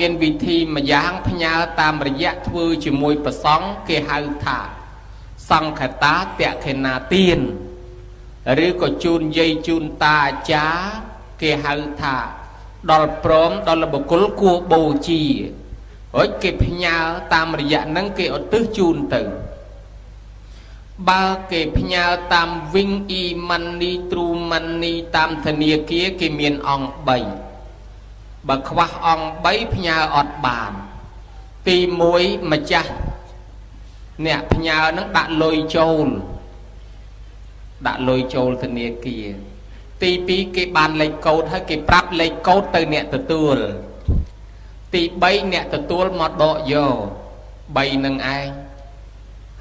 មានវិធីម្យ៉ាងផ្ញើតាមរយៈធ្វើជាមួយប្រសង់គេហៅថាសង្ឃតាតក្ខិណាទានឬក៏ជូនយាយជូនតាអាចារ្យគេហៅថាដល់ព្រមដល់បុគ្គលគួរបូជារួចគេផ្ញើតាមរយៈហ្នឹងគេឧទ្ទិសជូនទៅបើគេផ្ញើតាមវិញអ៊ីម៉ានីទ្រូម៉ានីតាមធនាគារគេមានអង្គ3បើខ្វះអង្គ3ផ្ញើអត់បានទី1ម្ចាស់អ្នកផ្ញើនឹងដាក់លុយចូលដាក់លុយចូលធនាគារទី2គេបានលេខកូដហើយគេប្រាប់លេខកូដទៅអ្នកទទួលទី3អ្នកទទួលមកដកយក3នឹងឯង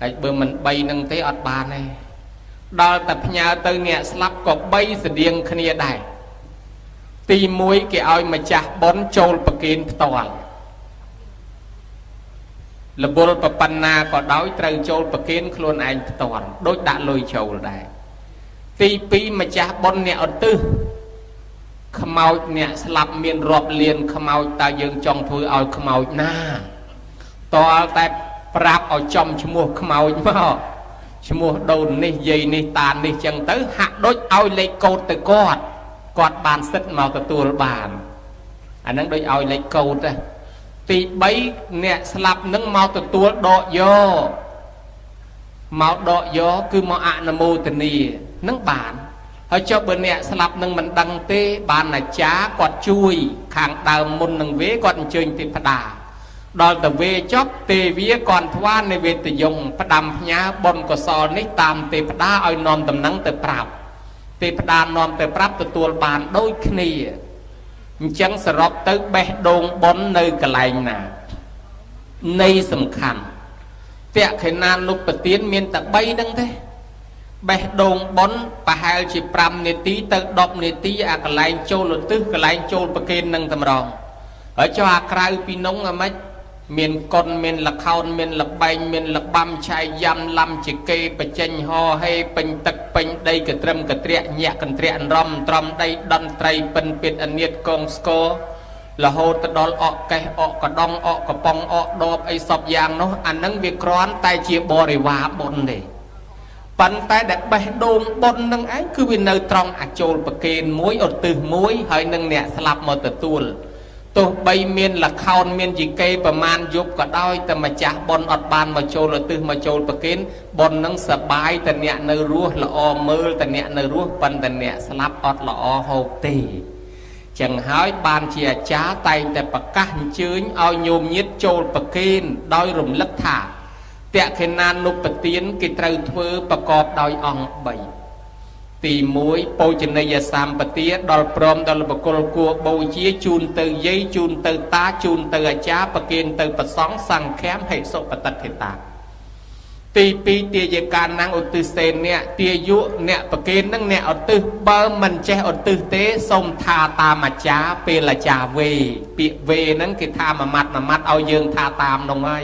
ហើយបើមិន3នឹងទេអត់បានទេដល់តែផ្ញើទៅអ្នកស្លាប់ក៏3ស្តៀងគ្នាដែរទី1គេឲ្យម្ចាស់បុណ្យចូលប្រគេនផ្ទាល់លបុលប្របណ្ណាក៏ដោយត្រូវចូលប្រគេនខ្លួនឯងផ្ទាល់ដូចដាក់លុយចូលដែរទី2ម្ចាស់បុណ្យអ្នកឧទ្ទិសខ្មោចអ្នកស្លាប់មានរាប់លានខ្មោចតើយើងចង់ធ្វើឲ្យខ្មោចណាតើតែប្រាប់ឲ្យចំឈ្មោះខ្មោចមកឈ្មោះដូននេះយាយនេះតានេះចឹងទៅហាក់ដូចឲ្យលេខកូដទៅគាត់គាត់បានសិទ្ធមកទទួលបានអាហ្នឹងដូចឲ្យលេខកូដដែរទី3អ្នកស្លាប់នឹងមកទទួលដកយកមកដកយកគឺមកអនុមោទនានឹងបានហើយចុះបើអ្នកស្លាប់នឹងមិនដឹងទេបានអាចារ្យគាត់ជួយខាងដើមមុននឹងវេគាត់អញ្ជើញទេវតាដល់ទៅវេចប់ទេវាគាត់ថ្វានិវេទយងផ្ដាំផ្ញើបុណ្យកុសលនេះតាមទេវតាឲ្យនាំតំណែងទៅប្រាប់ទេវតានាំទៅប្រាប់ទទួលបានដូចគ្នាអញ្ចឹងសរុបទៅបេះដូងបុណ្យនៅកន្លែងណានៃសំខាន់តក្ខិណានុបទានមានតែ3ហ្នឹងទេបេះដូងបុណ្យប្រហែលជា5នាទីទៅ10នាទីអាកន្លែងចូលឧទ្ទិសកន្លែងចូលប្រគេននឹងតម្រងហើយចុះអាក្រៅពីនោះអាម៉េចមានកុនមានលខោនមានលបែងមានលបាំឆៃយ៉ាំឡំជាគេបច្ចេញហហេពេញទឹកពេញដីកត្រឹមកត្រាក់ញាក់កន្ត្រាក់រំត្រំដីតន្ត្រីពិនពេតអនាតកងស្គររហូតទៅដល់អកកេះអកកដងអកកំប៉ុងអកដបអីសពយ៉ាងនោះអានឹងវាគ្រាន់តែជាបរិវារបុណ្យទេប៉ុន្តែដែលបេះដូងបុណ្យនឹងឯងគឺវានៅត្រង់អាចចូលប្រគេនមួយឧទ្ទិសមួយហើយនឹងអ្នកស្លាប់មកទទួលទោះបីមានលខោនមានជីកេប្រមាណយប់ក៏ដោយតែម្ចាស់បុណ្យអត់បានមកចូលឧទ្ទិសមកចូលប្រគេនបុណ្យនឹងសបាយតែអ្នកនៅរស់ល្អមើលតែអ្នកនៅរស់ប៉ុន្តែអ្នកស្លាប់អត់ល្អហូបទេចឹងហើយបានជាអាចារ្យតែងតែប្រកាសអញ្ជើញឲ្យញោមញាតចូលប្រគេនដោយរំលឹកថាតក្ខិណានុបទានគេត្រូវធ្វើប្រកបដោយអង្គ3ទី1បូជនីយសម្បទាដល់ព្រមដល់បុគ្គលគួរបូជាជូនទៅយាយជូនទៅតាជូនទៅអាចារ្យប្រគេនទៅប្រសង់សង្ឃាមហិសុបតិដ្ឋិតាទី2ទាយកាណាំងឧទ្ទិសេនៈទាយុអ្នកប្រគេននឹងអ្នកឧទ្ទិសបើមិនចេះឧទ្ទិសទេសូមថាតាមអាចារ្យពេលអាចារ្យវេពាក្យវេហ្នឹងគេថាមួយម៉ាត់មួយម៉ាត់ឲ្យយើងថាតាមនោះហើយ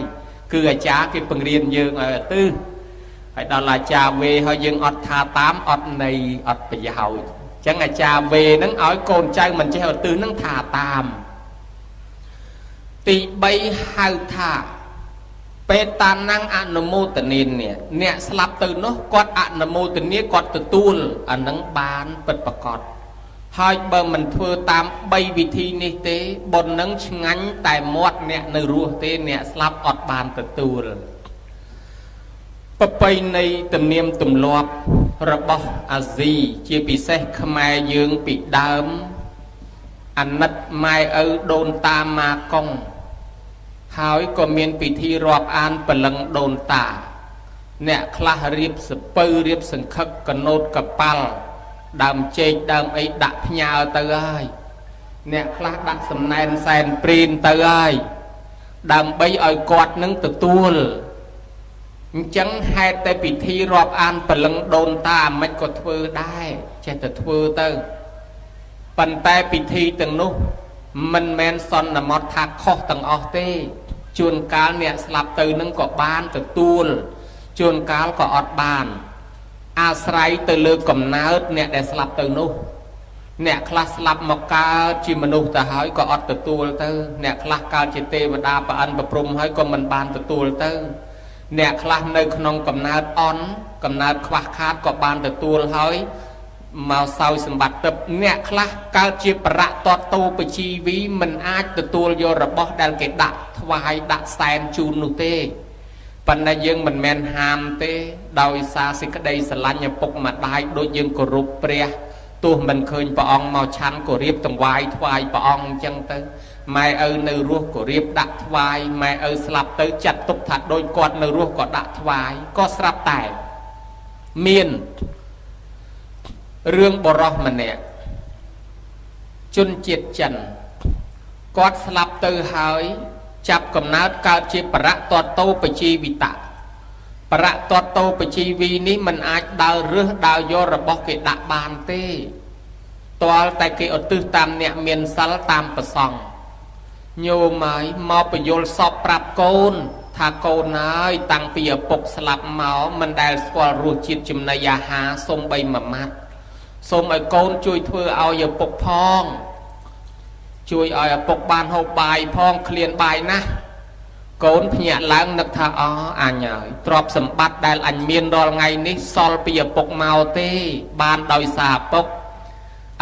គឺអាចារ្យគេបង្រៀនយើងឲ្យឧទ្ទិសហើយដល់អាចារ្យវេហើយយើងអត់ថាតាមអត់ន័យអត់ប្រយោជន៍អញ្ចឹងអាចារ្យវេហ្នឹងឲ្យកូនចៅមិនចេះឧទ្ទិសហ្នឹងថាតាមទី3ហៅថាបេតាណាំងអនុមោទនានេះអ្នកស្លាប់ទៅនោះគាត់អនុមោទនាគាត់ទទួលអានឹងបានពិតប្រកបហើយបើមិនធ្វើតាម3វិធីនេះទេបុណ្យនឹងឆ្ងាញ់តែមាត់អ្នកនៅរស់ទេអ្នកស្លាប់អត់បានទទួលប្រពៃណីទំនៀមទម្លាប់របស់អាស៊ីជាពិសេសខ្មែរយើងពីដើមអាណិតម៉ែឪដូនតាម៉ាកុងហើយក៏មានពិធីរាប់អានព្រលឹងដូនតាអ្នកខ្លះរៀបសពៅរៀបសង្ខឹកកណូតកប៉ាល់ដើមចេកដើមអីដាក់ផ្ញើទៅហើយអ្នកខ្លះដាក់សំណែនសែនព្រានទៅហើយដើម្បីឲ្យគាត់នឹងទទួលអញ្ចឹងហេតុតែពិធីរាប់អានព្រលឹងដូនតាមិនក៏ធ្វើដែរចេះតែធ្វើទៅប៉ុន្តែពិធីទាំងនោះមិនមែនសន្មត់ថាខុសទាំងអស់ទេជួនកាលអ្នកស្លាប់ទៅនឹងក៏បានទទួលជួនកាលក៏អត់បានអាស្រ័យទៅលើកំណើតអ្នកដែលស្លាប់ទៅនោះ អ្នកខ្លះស្លាប់មកកើតជាមនុស្សទៅហើយក៏អត់ទទួលទៅអ្នកខ្លះកើតជាទេវតាប្រអិនប្រព្រំហើយក៏មិនបានទទួលទៅអ្នកខ្លះនៅក្នុងកំណើតអន់កំណើតខ្វះខាតក៏បានទទួលហើយមកសោយសម្បត្តិទឹកអ្នកខ្លះកើតជាប្រៈតតតោបជីវីមិនអាចទទួលយករបស់ដែលគេដាក់ថ្វាយដាក់សែនជូននោះទេប៉ុន្តែយើងមិនមែនហាមទេដោយសារសេចក្តីស្រឡាញ់ឪពុកម្ដាយដូចយើងគោរពព្រះទោះមិនឃើញព្រះអង្គមកឆាន់ក៏រៀបតង្វាយថ្វាយព្រះអង្គអញ្ចឹងទៅម៉ែឪនៅរស់ក៏រៀបដាក់ថ្វាយម៉ែឪស្លាប់ទៅចាត់ទុកថាដូចគាត់នៅរស់ក៏ដាក់ថ្វាយក៏ស្រាប់តែមានរឿងបរោះម្នាក់ជនជាតិចិនគាត់ស្លាប់ទៅហើយចាប់កំណើតកើតជាប្រៈតតោបជីវិតៈប្រៈតតោបជីវីនេះមិនអាចដើររើសដើរយករបស់គេដាក់បានទេទាល់តែគេឧទ្ទិសតាមអ្នកមានសិលតាមប្រសង់ញោមហើយមកពយល់សពប្រាប់កូនថាកូនហើយតាំងពីឪពុកស្លាប់មកមិនដែលស្គាល់រសជាតិចំណីអាហារសូម្បីមួយម៉ាត់សូមឲ្យកូនជួយធ្វើឲ្យឪពុកផងជួយឲ្យឪពុកបានហូបបាយផងឃ្លានបាយណាស់កូនភ្ញាក់ឡើងនឹកថាអអញហើយទ្រព្យសម្បត្តិដែលអញមានរាល់ថ្ងៃនេះសល់ពីឪពុកមកទេបានដោយសារឪពុក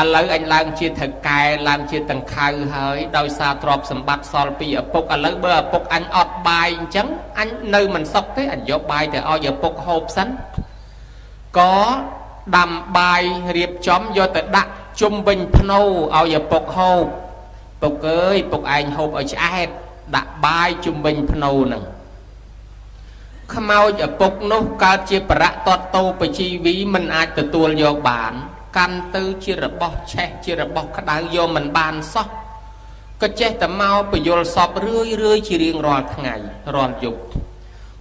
ឥឡូវអញឡើងជាថៅកែឡើងជាតង្ខៅហើយដោយសារទ្រព្យសម្បត្តិសល់ពីឪពុកឥឡូវបើឪពុកអញអត់បាយអញ្ចឹងអញនៅមិនសុខទេអញយកបាយទៅឲ្យឪពុកហូបសិនក៏ដាំបាយរៀបចំយកទៅដាក់ជុំវិញភ្នោឲ្យឪពុកហូបពុកអើយពុកឯងហូបឲ្យឆ្អែតដាក់បាយជុំវិញភ្នោនឹងខ្មោចឪពុកនោះកើតជាប្រៈតតោបជីវីមិនអាចទទួលយកបានកាន់ទៅជារបស់ឆេះជារបស់ក្តៅយកមិនបានសោះក៏ចេះតែមកពយល់សពរឿយរឿយជារៀងរាល់ថ្ងៃរាល់យប់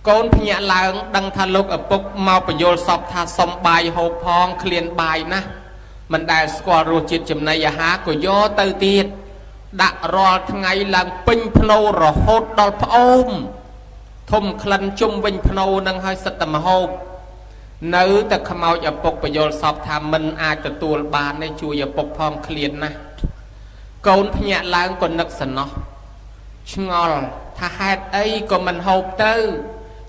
កូនភ្ញាក់ឡើងដឹងថាលោកឪពុកមកពយល់សពថាសុំបាយហូបផងឃ្លានបាយណាស់មិនដែលស្គាល់រសជាតិចំណីអាហារក៏យកទៅទៀតដាក់រាល់ថ្ងៃឡើងពេញភ្នោរហូតដល់ផ្អូមធំក្លិនជុំវិញភ្នោនឹងហើយសិតតែមហូបនៅតែខ្មោចឪពុកពយល់សពថាមិនអាចទទួលបានទេជួយឪពុកផងឃ្លានណាស់កូនភ្ញាក់ឡើងក៏នឹកសំណោះឆ្ងល់ថាហេតុអីក៏មិនហូបទៅ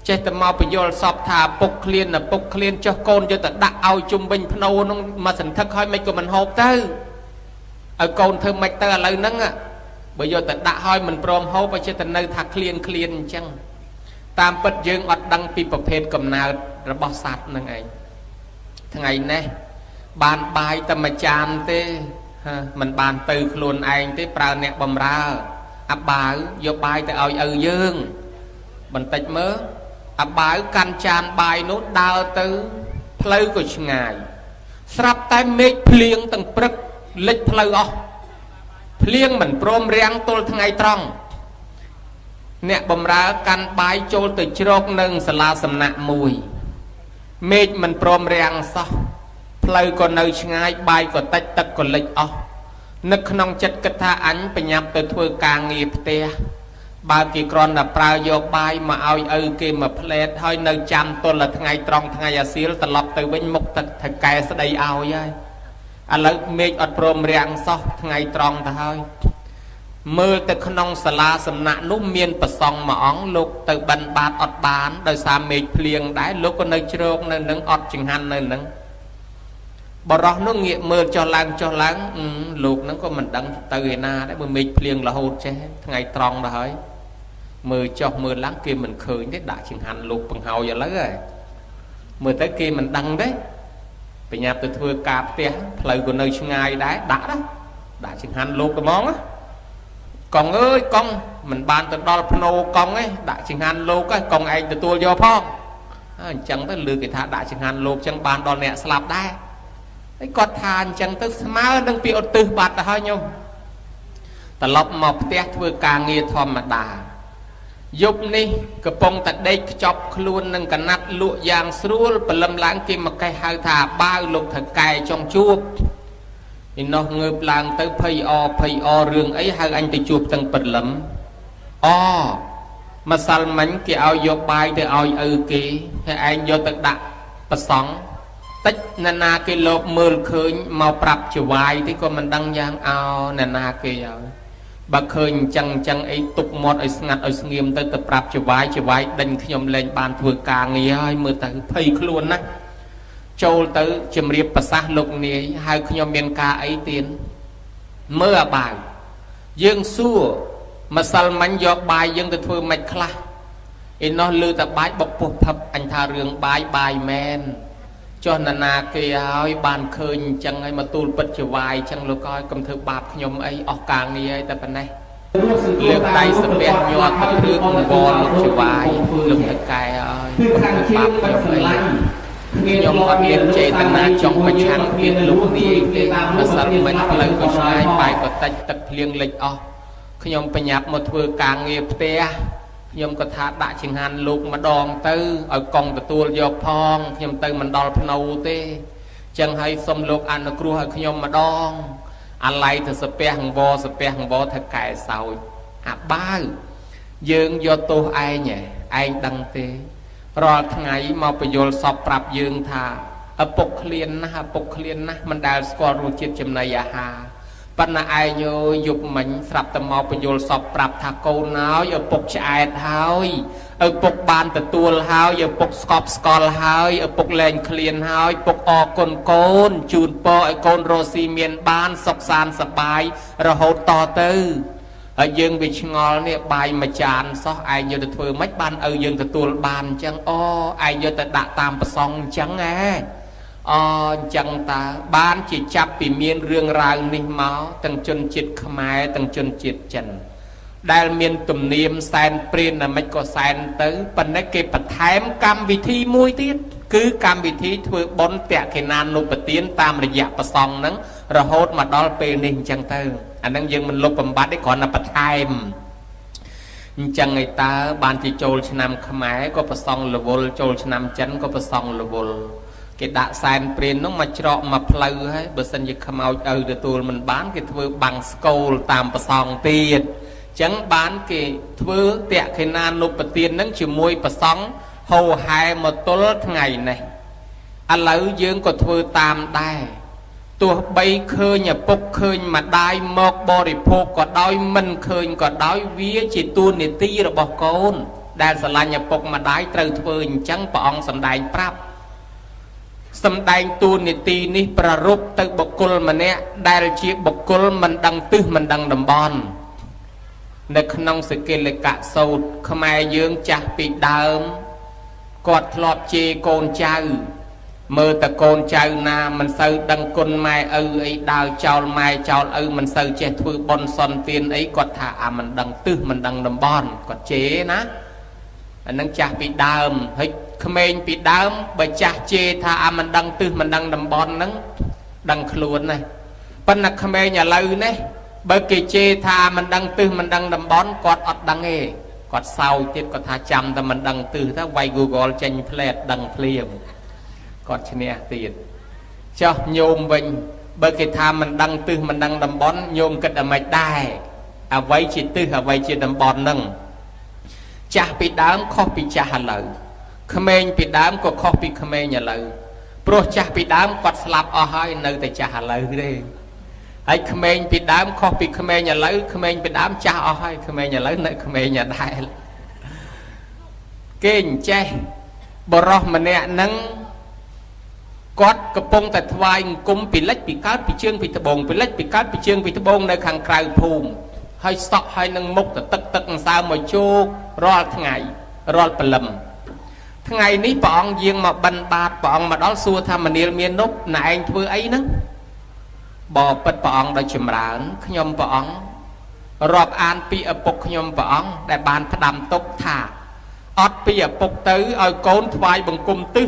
ចេះតែមកពយល់សពថាឪពុកឃ្លានឪពុកឃ្លានចុះកូនយកទៅដាក់ឲ្យជុំវិញភ្នោនោះមកសន្ធឹកហើយមិនក៏មិនហូបទៅឲ្យកូនធ្វើម៉េចទៅឥឡូវហ្នឹងបើយកទៅដាក់ឲ្យមិនព្រមហូបឲ្យចេះតែនៅថាឃ្លានឃ្លានអញ្ចឹងតាមពិតយើងអត់ដឹងពីប្រភេទកំណើតរបស់សត្វនឹងឯងថ្ងៃនេះបានបាយតែមួយចានទេមិនបានទៅខ្លួនឯងទេប្រើអ្នកបំរើអាបាវយកបាយទៅឲ្យឪយើងបន្តិចមើលអាបាវកាន់ចានបាយនោះដើរទៅផ្លូវក៏ឆ្ងាយស្រាប់តែមេឃភ្លៀងទាំងព្រឹកលិចផ្លូវអស់ភ្លៀងមិនព្រមរាំងទល់ថ្ងៃត្រង់អ្នកបំរើកាន់បាយចូលទៅជ្រកនឹងសាលាសំណាក់មួយមេឃមិនព្រមរាំងសោះផ្លូវក៏នៅឆ្ងាយបាយក៏តិចទឹកក៏លិចអស់នឹកក្នុងចិត្តគិតថាអញបញ្ញាប់ទៅធ្វើការងារផ្ទះបើគេគ្រាន់តែប្រើយកបាយមកឲ្យឪគេមកផ្លែតហើយនៅចាំទល់តែថ្ងៃត្រង់ថ្ងៃអាសៀលត្រឡប់ទៅវិញមុខទឹកថៅកែស្ដីឲ្យហើយឥឡូវមេឃអត់ព្រមរាំងសោះថ្ងៃត្រង់ទៅហើយមើលទៅក្នុងសាលាសំណាក់នោះមានប្រសង់មួយអង្គលោកទៅបិណ្ឌបាតអត់បានដោយសារមេឃភ្លៀងដែរលោកក៏នៅជ្រកនៅនឹងអត់ចង្ហាន់នៅនឹងបរោះនោះងាកមើលចុះឡើងចុះឡើងលោកហ្នឹងក៏មិនដឹងទៅឯណាដែរបើមេឃភ្លៀងរហូតចេះថ្ងៃត្រង់ទៅហើយមើលចុះមើលឡើងគេមិនឃើញទេដាក់ចង្ហាន់លោកបង្ហើយឥឡូវហើយមើលទៅគេមិនដឹងទេបញ្ញាប់ទៅធ្វើការផ្ទះផ្លូវក៏នៅឆ្ងាយដែរដាក់ដាក់ចង្ហាន់លោកត្មងកងអើយកងមិនបានទៅដល់ភ្នោកងទេដាក់ចង្ហាន់លោកហើយកងឯងទទួលយកផងអញ្ចឹងទៅលើគេថាដាក់ចង្ហាន់លោកអញ្ចឹងបានដល់អ្នកស្លាប់ដែរហើយគាត់ថាអញ្ចឹងទៅស្មើនឹងពីឧទ្ទិសបាត់ទៅហើយញោមត្រឡប់មកផ្ទះធ្វើការងារធម្មតាយប់នេះកំពុងតែដេកខ្ចប់ខ្លួននឹងកណាត់លក់យ៉ាងស្រួលព្រលឹមឡើងគេមកកេះហៅថាបាវលោកថៅកែចង់ជួបឯនោះងើបឡើងទៅភ័យអភ័យអរឿងអីហៅអញទៅជួបទាំងព្រលឹមអម្សិលមិញគេឲ្យយកបាយទៅឲ្យឪគេហើយឯងយកទៅដាក់ប្រសង់ តិចអ្នកណាគេលោកមើលឃើញមកប្រាប់ចវាយទេក៏មិនដឹងយ៉ាងអោអ្នកណាគេហើយបើឃើញអញ្ចឹងអញ្ចឹងអីទុកមាត់ឲ្យស្ងាត់ឲ្យស្ងៀមទៅទៅប្រាប់ចវាយចវាយដេញខ្ញុំលែងបានធ្វើការងារហើយមើលទៅភ័យខ្លួនណាស់ចូលទៅជំរាបប្រសាសន៍លោកនាយហៅខ្ញុំមានការអីទៀតមើលអាបាវយើងសួរម្សិលមិញយកបាយយើងទៅធ្វើម៉េចខ្លះឯនោះលឺតែបាយបុកពោះផឹបអញថារឿងបាយបាយមែនចុះណានាគេហើយបានឃើញអញ្ចឹងហើយមកទូលពិតជាវាយអញ្ចឹងលោកហើយកុំធ្វើបាបខ្ញុំអីអស់ការងារហើយតែប៉ុណ្ណេះលើកដៃសាពះញាត់ទៅគ្រឿងអង្វរលោកជាវាយលោកទៅកែហើយកុំធ្វើបាបខ្ញុំអីខ្ញុំអត់មានចេតនាចង់ប្រឆាំងទៀតលោកនាយទេម្សិលមិញផ្លូវក៏ឆ្ងាយបាយក៏តិចទឹកភ្លៀងលិចអស់ខ្ញុំប្រញាប់មកធ្វើការងារផ្ទះខ្ញុំក៏ថាដាក់ចង្ហាន់លោកម្ដងទៅឲ្យកងទទួលយកផងខ្ញុំទៅមិនដល់ភ្នៅទេចឹងហើយសុំលោកអនុគ្រោះឲ្យខ្ញុំម្ដងអាឡ័យទៅសាពះអង្វរសាពះអង្វរធ្វើកែសោចអាបាវយើងយកទោសឯងឯងដឹងទេរាល់ថ្ងៃមកពយល់សពប្រាប់យើងថាឪពុកឃ្លានណាស់ឪពុកឃ្លានណាស់មិនដែលស្គាល់រសជាតិចំណីអាហារប៉ុន្តែឯងអើយយប់មិញស្រាប់តែមកពយល់សពប្រាប់ថាកូនហើយឪពុកឆ្អែតហើយឪពុកបានទទួលហើយឪពុកស្កប់ស្កល់ហើយឪពុកលែងឃ្លានហើយពុកអរគុណកូនជូនពរឲ្យកូនរស់ស៊ីមានបានសុខសាន្តសប្បាយរហូតតទៅហើយយើងវាឆ្ងល់នេះបាយមួយចានសោះឯងយកទៅធ្វើម៉េចបានឪយើងទទួលបានអញ្ចឹងអូឯងយកទៅដាក់តាមប្រសងអញ្ចឹងហ៎អញ្ចឹងតើបានជាចាប់ពីមានរឿងរ៉ាវនេះមកទាំងជនជាតិខ្មែរទាំងជនជាតិចិនដែលមានទំនៀមសែនព្រានណាមិនក៏សែនទៅប៉ុន្តែគេបន្ថែមកម្មវិធីមួយទៀតគឺកម្មវិធីធ្វើបុណ្យតក្កណានុបទានតាមរយៈប្រសង់ហ្នឹងរហូតមកដល់ពេលនេះអញ្ចឹងទៅអាហ្នឹងយើងមិនលុបបំបត្តិទេគ្រាន់តែបន្ថែមអញ្ចឹងឯតើបានជាចូលឆ្នាំខ្មែរក៏ប្រសង់រវល់ចូលឆ្នាំចិនក៏ប្រសង់រវល់គេដាក់សែនព្រាននោះមកច្រកមកផ្លូវហើយបើសិនជាខ្មោចឪទទួលមិនបានគេធ្វើបាំងស្កូលតាមប្រសង់ទៀតចឹងបានគេធ្វើតក្កណានុបទាននឹងជាមួយប្រសង់ហោហែមកទល់ថ្ងៃនេះឥឡូវយើងក៏ធ្វើតាមដែរទោះបីឃើញឪពុកឃើញម្ដាយមកបរិភោគក៏ដោយមិនឃើញក៏ដោយវាជាតួនាទីរបស់កូនដែលស្រឡាញ់ឪពុកម្ដាយត្រូវធ្វើអញ្ចឹងព្រះអង្គសម្ដែងប្រាប់សម្ដែងតួនាទីនេះប្រារព្ធទៅបុគ្គលម្នាក់ដែលជាបុគ្គលមិនដឹងទិសមិនដឹងតំបន់នៅក្នុងសកិលកសោតខ្មែរយើងចាស់ពីដើមគាត់ធ្លាប់ជេរកូនចៅមើលតកូនចៅណាមិនសូវដឹងគុណម៉ែឪអីដើរចោលម៉ែចោលឪមិនសូវចេះធ្វើបុណ្យសន្ទានអីគាត់ថាអាមិនដឹងទិសមិនដឹងតំបន់គាត់ជេរណាអានឹងចាស់ពីដើមហើយក្មេងពីដើមបើចាស់ជេរថាអាមិនដឹងទិសមិនដឹងតំបន់ហ្នឹងដឹងខ្លួនណាប៉ុន្តែក្មេងឥឡូវនេះបើគេជេរថាមិនដឹងទិសមិនដឹងតំបន់គាត់អត់ដឹងទេគាត់សោយទៀតគាត់ថាចាំតែមិនដឹងទិសទៅវាយ Google ចេញផ្លែតដឹងភ្លាមគាត់ឈ្នះទៀតចុះញោមវិញបើគេថាមិនដឹងទិសមិនដឹងតំបន់ញោមគិតអាម៉េចដែរអ្វីជាទិសអ្វីជាតំបន់ហ្នឹងចាស់ពីដើមខុសពីចាស់ឥឡូវក្មេងពីដើមក៏ខុសពីក្មេងឥឡូវព្រោះចាស់ពីដើមគាត់ស្លាប់អស់ហើយនៅតែចាស់ឥឡូវទេហើយក្មេងពីដើមខុសពីក្មេងឥឡូវក្មេងពីដើមចាស់អស់ហើយក្មេងឥឡូវនៅក្មេងដដែលគេអញ្ចេះបរោះម្នាក់ហ្នឹងគាត់កំពុងតែថ្វាយអង្គមពីលិចពីកើតពីជើងពីត្បូងពីលិចពីកើតពីជើងពីត្បូងនៅខាងក្រៅភូមិហើយសក់ហើយនឹងមុខទៅទឹកទឹកអង្សើមកជោគរាល់ថ្ងៃរាល់ព្រលឹមថ្ងៃនេះព្រះអង្គយាងមកបិណ្ឌបាតព្រះអង្គមកដល់សួរថាមនាលមាននុបណែឯងធ្វើអីហ្នឹងបបិទ្ធព្រះអង្គដោយចម្រើនខ្ញុំព្រះអង្គរាប់អានពីឪពុកខ្ញុំព្រះអង្គដែលបានផ្ដាំទុកថាអត់ពីឪពុកទៅឲ្យកូនថ្វាយបង្គំទិស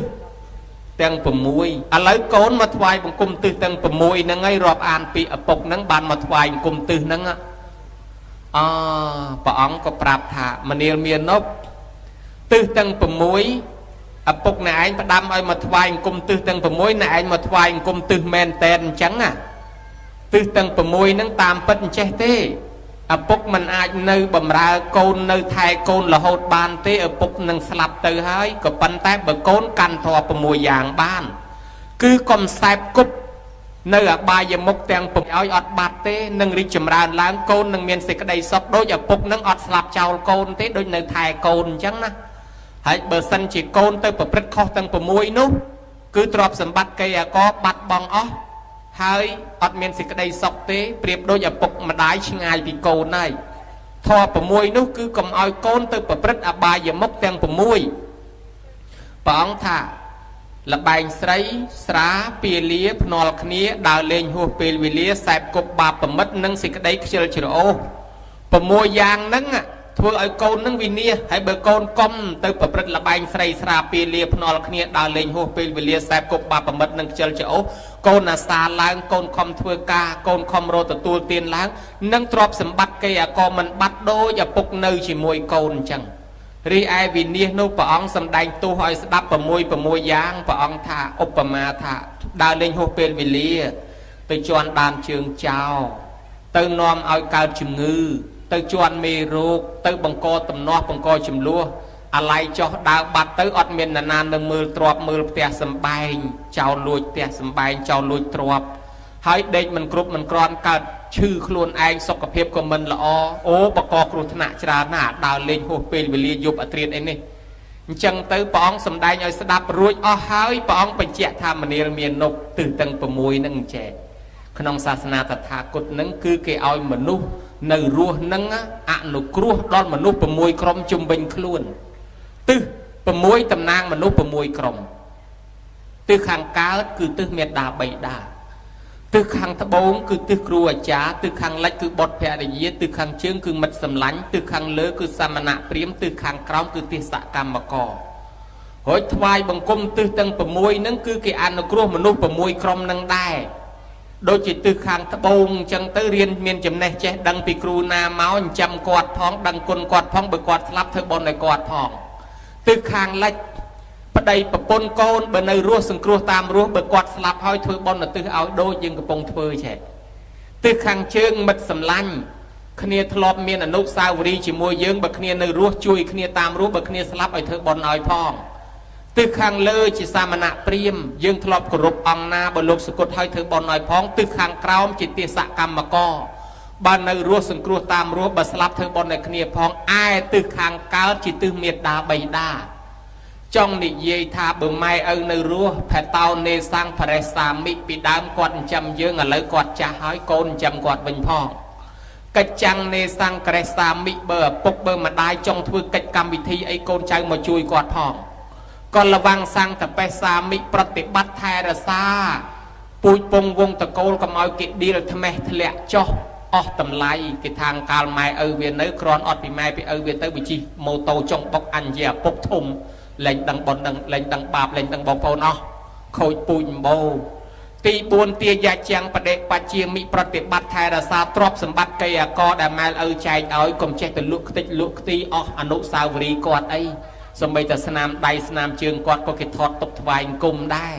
ទាំង6ឥឡូវកូនមកថ្វាយបង្គំទិសទាំង6ហ្នឹងហើយរាប់អានពីឪពុកហ្នឹងបានមកថ្វាយបង្គំទិសហ្នឹងអព្រះអង្គក៏ប្រាប់ថាមនាលមាននុបទិសទាំង6ឪពុកណែឯងផ្ដាំឲ្យមកថ្វាយបង្គំទិសទាំង6ណែឯងមកថ្វាយបង្គំទិសមែនតែនអញ្ចឹងណាទិសទាំង6ហ្នឹងតាមពិតអញ្ចេះទេឪពុកមិនអាចនៅបំរើកូននៅថែកូនរហូតបានទេឪពុកនឹងស្លាប់ទៅហើយក៏ប៉ុន្តែបើកូនកាន់ធម៌6យ៉ាងបាន គឺកុំសែបគប់នៅអបាយមុខទាំងពុកឲ្យអត់បាត់ទេនឹងរីកចម្រើនឡើងកូននឹងមានសេចក្តីសុខដូចឪពុកនឹងអត់ស្លាប់ចោលកូនទេដូចនៅថែកូនអញ្ចឹងណាហើយបើសិនជាកូនទៅប្រព្រឹត្តខុសទាំង6នោះគឺទ្រព្យសម្បត្តិគេអកបាត់បង់អស់ហើយអត់មានសេចក្តីសុខទេប្រៀបដូចឪពុកម្ដាយឆ្ងាយពីកូនហើយធម៌6នោះគឺកុំឲ្យកូនទៅប្រព្រឹត្តអបាយមុខទាំង6ព្រះអង្គថាលបែងស្រីស្រាពាលាភ្នាល់គ្នាដើរលេងហួសពេលវេលាសែបគប់បាបប្រមិតនិងសេចក្តីខ្ជិលច្រអូស6យ៉ាងហ្នឹងធ្វើឲ្យកូននឹងវិនាសហើយបើកូនកុំទៅប្រព្រឹត្តលបែងស្រីស្រាពាលាភ្នាល់គ្នាដើរលេងហួសពេលវេលាសែបគប់បាបប្រមិតនិងខ្ជិលច្រអូសកូនអាសាឡើងកូនខំធ្វើការកូនខំរកទទួលទានឡើងនឹងទ្រព្យសម្បត្តិគេអកមិនបាត់ដូចឪពុកនៅជាមួយកូនអញ្ចឹងរីឯវិនាសនោះព្រះអង្គសម្ដែងទោសឲ្យស្ដាប់6យ៉ាងព្រះអង្គថាឧបមាថាដើរលេងហួសពេលវេលាទៅជន់ដើមជើងចោលទៅនាំឲ្យកើតជំងឺទៅជន់មេរោគទៅបង្កទំនាស់បង្កចំនួនអាឡ័យចោះដើរបាត់ទៅអត់មាននរណានៅមើលទ្រព្យមើលផ្ទះសម្បែងចោលលួចផ្ទះសម្បែងចោលលួចទ្រព្យហើយដេកមិនគ្រប់មិនក្រាន់កើតឈឺខ្លួនឯងសុខភាពក៏មិនល្អអូបកគ្រោះថ្នាក់ច្រើនណាស់ដើរលេងហួសពេលវេលាយប់អត្រាតអីនេះអញ្ចឹងទៅព្រះអង្គសម្ដែងឲ្យស្ដាប់រួចអស់ហើយព្រះអង្គបញ្ជាក់ថាមនាលមាននុបទិសទាំង6នឹងចែកក្នុងសាសនាតថាគតនឹងគឺគេឲ្យមនុស្សនៅរស់នឹងអនុគ្រោះដល់មនុស្ស6ក្រុមជុំវិញខ្លួនទិស6តំណាងមនុស្ស6ក្រុមទិសខាងកើតគឺទិសមេដាបៃតាទិសខាងត្បូងគឺទិសគ្រូអាចារ្យទិសខាងលិចគឺបុត្រភរិយាទិសខាងជើងគឺមិត្តសម្លាញ់ទិសខាងលើគឺសមណៈព្រាហ្មណ៍ទិសខាងក្រោមគឺទិសកម្មកររួចថ្វាយបង្គំទិសទាំង6ហ្នឹងគឺគេអនុគ្រោះមនុស្ស6ក្រុមនឹងដែរដូចជាទិសខាងត្បូងអញ្ចឹងទៅរៀនមានចំណេះចេះដឹងពីគ្រូណាមកចិញ្ចឹមគាត់ផងដឹងគុណគាត់ផងបើគាត់ស្លាប់ធ្វើបុណ្យឲ្យគាត់ផងទិសខាងលិចប្តីប្រពន្ធកូនបើនៅរស់សង្គ្រោះតាមរស់បើគាត់ស្លាប់ហើយធ្វើបុណ្យឧទ្ទិសឲ្យដូចយើងកំពុងធ្វើឆែទិសខាងជើងមិត្តសម្លាញ់គ្នាធ្លាប់មានអនុស្សាវរីយ៍ជាមួយយើងបើគ្នានៅរស់ជួយគ្នាតាមរស់បើគ្នាស្លាប់ឲ្យធ្វើបុណ្យឲ្យផងទិសខាងលើជាសាមណៈព្រាហ្មណ៍យើងធ្លាប់គោរពអង្គណាបើលោកសគត់ឲ្យធ្វើបុណ្យឲ្យផងទិសខាងក្រោមជាទេសកម្មករបើនៅរស់សង្គ្រោះតាមរស់បើស្លាប់ធ្វើបុណ្យឲ្យគ្នាផងឯទិសខាងកើតជាទិសមេដាបៃតាចង់និយាយថាបើម៉ែឪនៅរស់ផេតោនេសាំងបរិសាមិពីដើមគាត់ចិញ្ចឹមយើងឥឡូវគាត់ចាស់ហើយកូនចិញ្ចឹមគាត់វិញផងកិច្ចចាំងនេសាំងក្រេសាមិបើឪពុកបើម្ដាយចង់ធ្វើកិច្ចកម្មវិធីអីកូនចៅមកជួយគាត់ផងកលវាំងសង្កបេសាមិប្រតិបត្តិថែរសាពូជពងវងតកូលកុំឲ្យគេឌីលថ្មេះធ្លាក់ចុះអស់តម្លៃគេថាងកាលម៉ែឪវានៅគ្រាន់អត់ពីម៉ែពីឪវាទៅវាជិះម៉ូតូចុងបុកអញ្ញឪពុកធំលែងដឹងបុណ្យដឹងលែងដឹងបាបលែងដឹងបងប្អូនអស់ខូចពូជម្បូរទី4ទាយាចាំងបដិបជាមិប្រតិបត្តិថែរសាទ្រព្យសម្បត្តិកេអកដែលម៉ែឪចែកឲ្យកុំចេះទៅលក់ខ្ទេចលក់ខ្ទីអស់អនុស្សាវរីយ៍គាត់អីសម្បីតែស្នាមដៃស្នាមជើងគាត់ក៏គេថតទុកថ្វាយអង្គមដែរ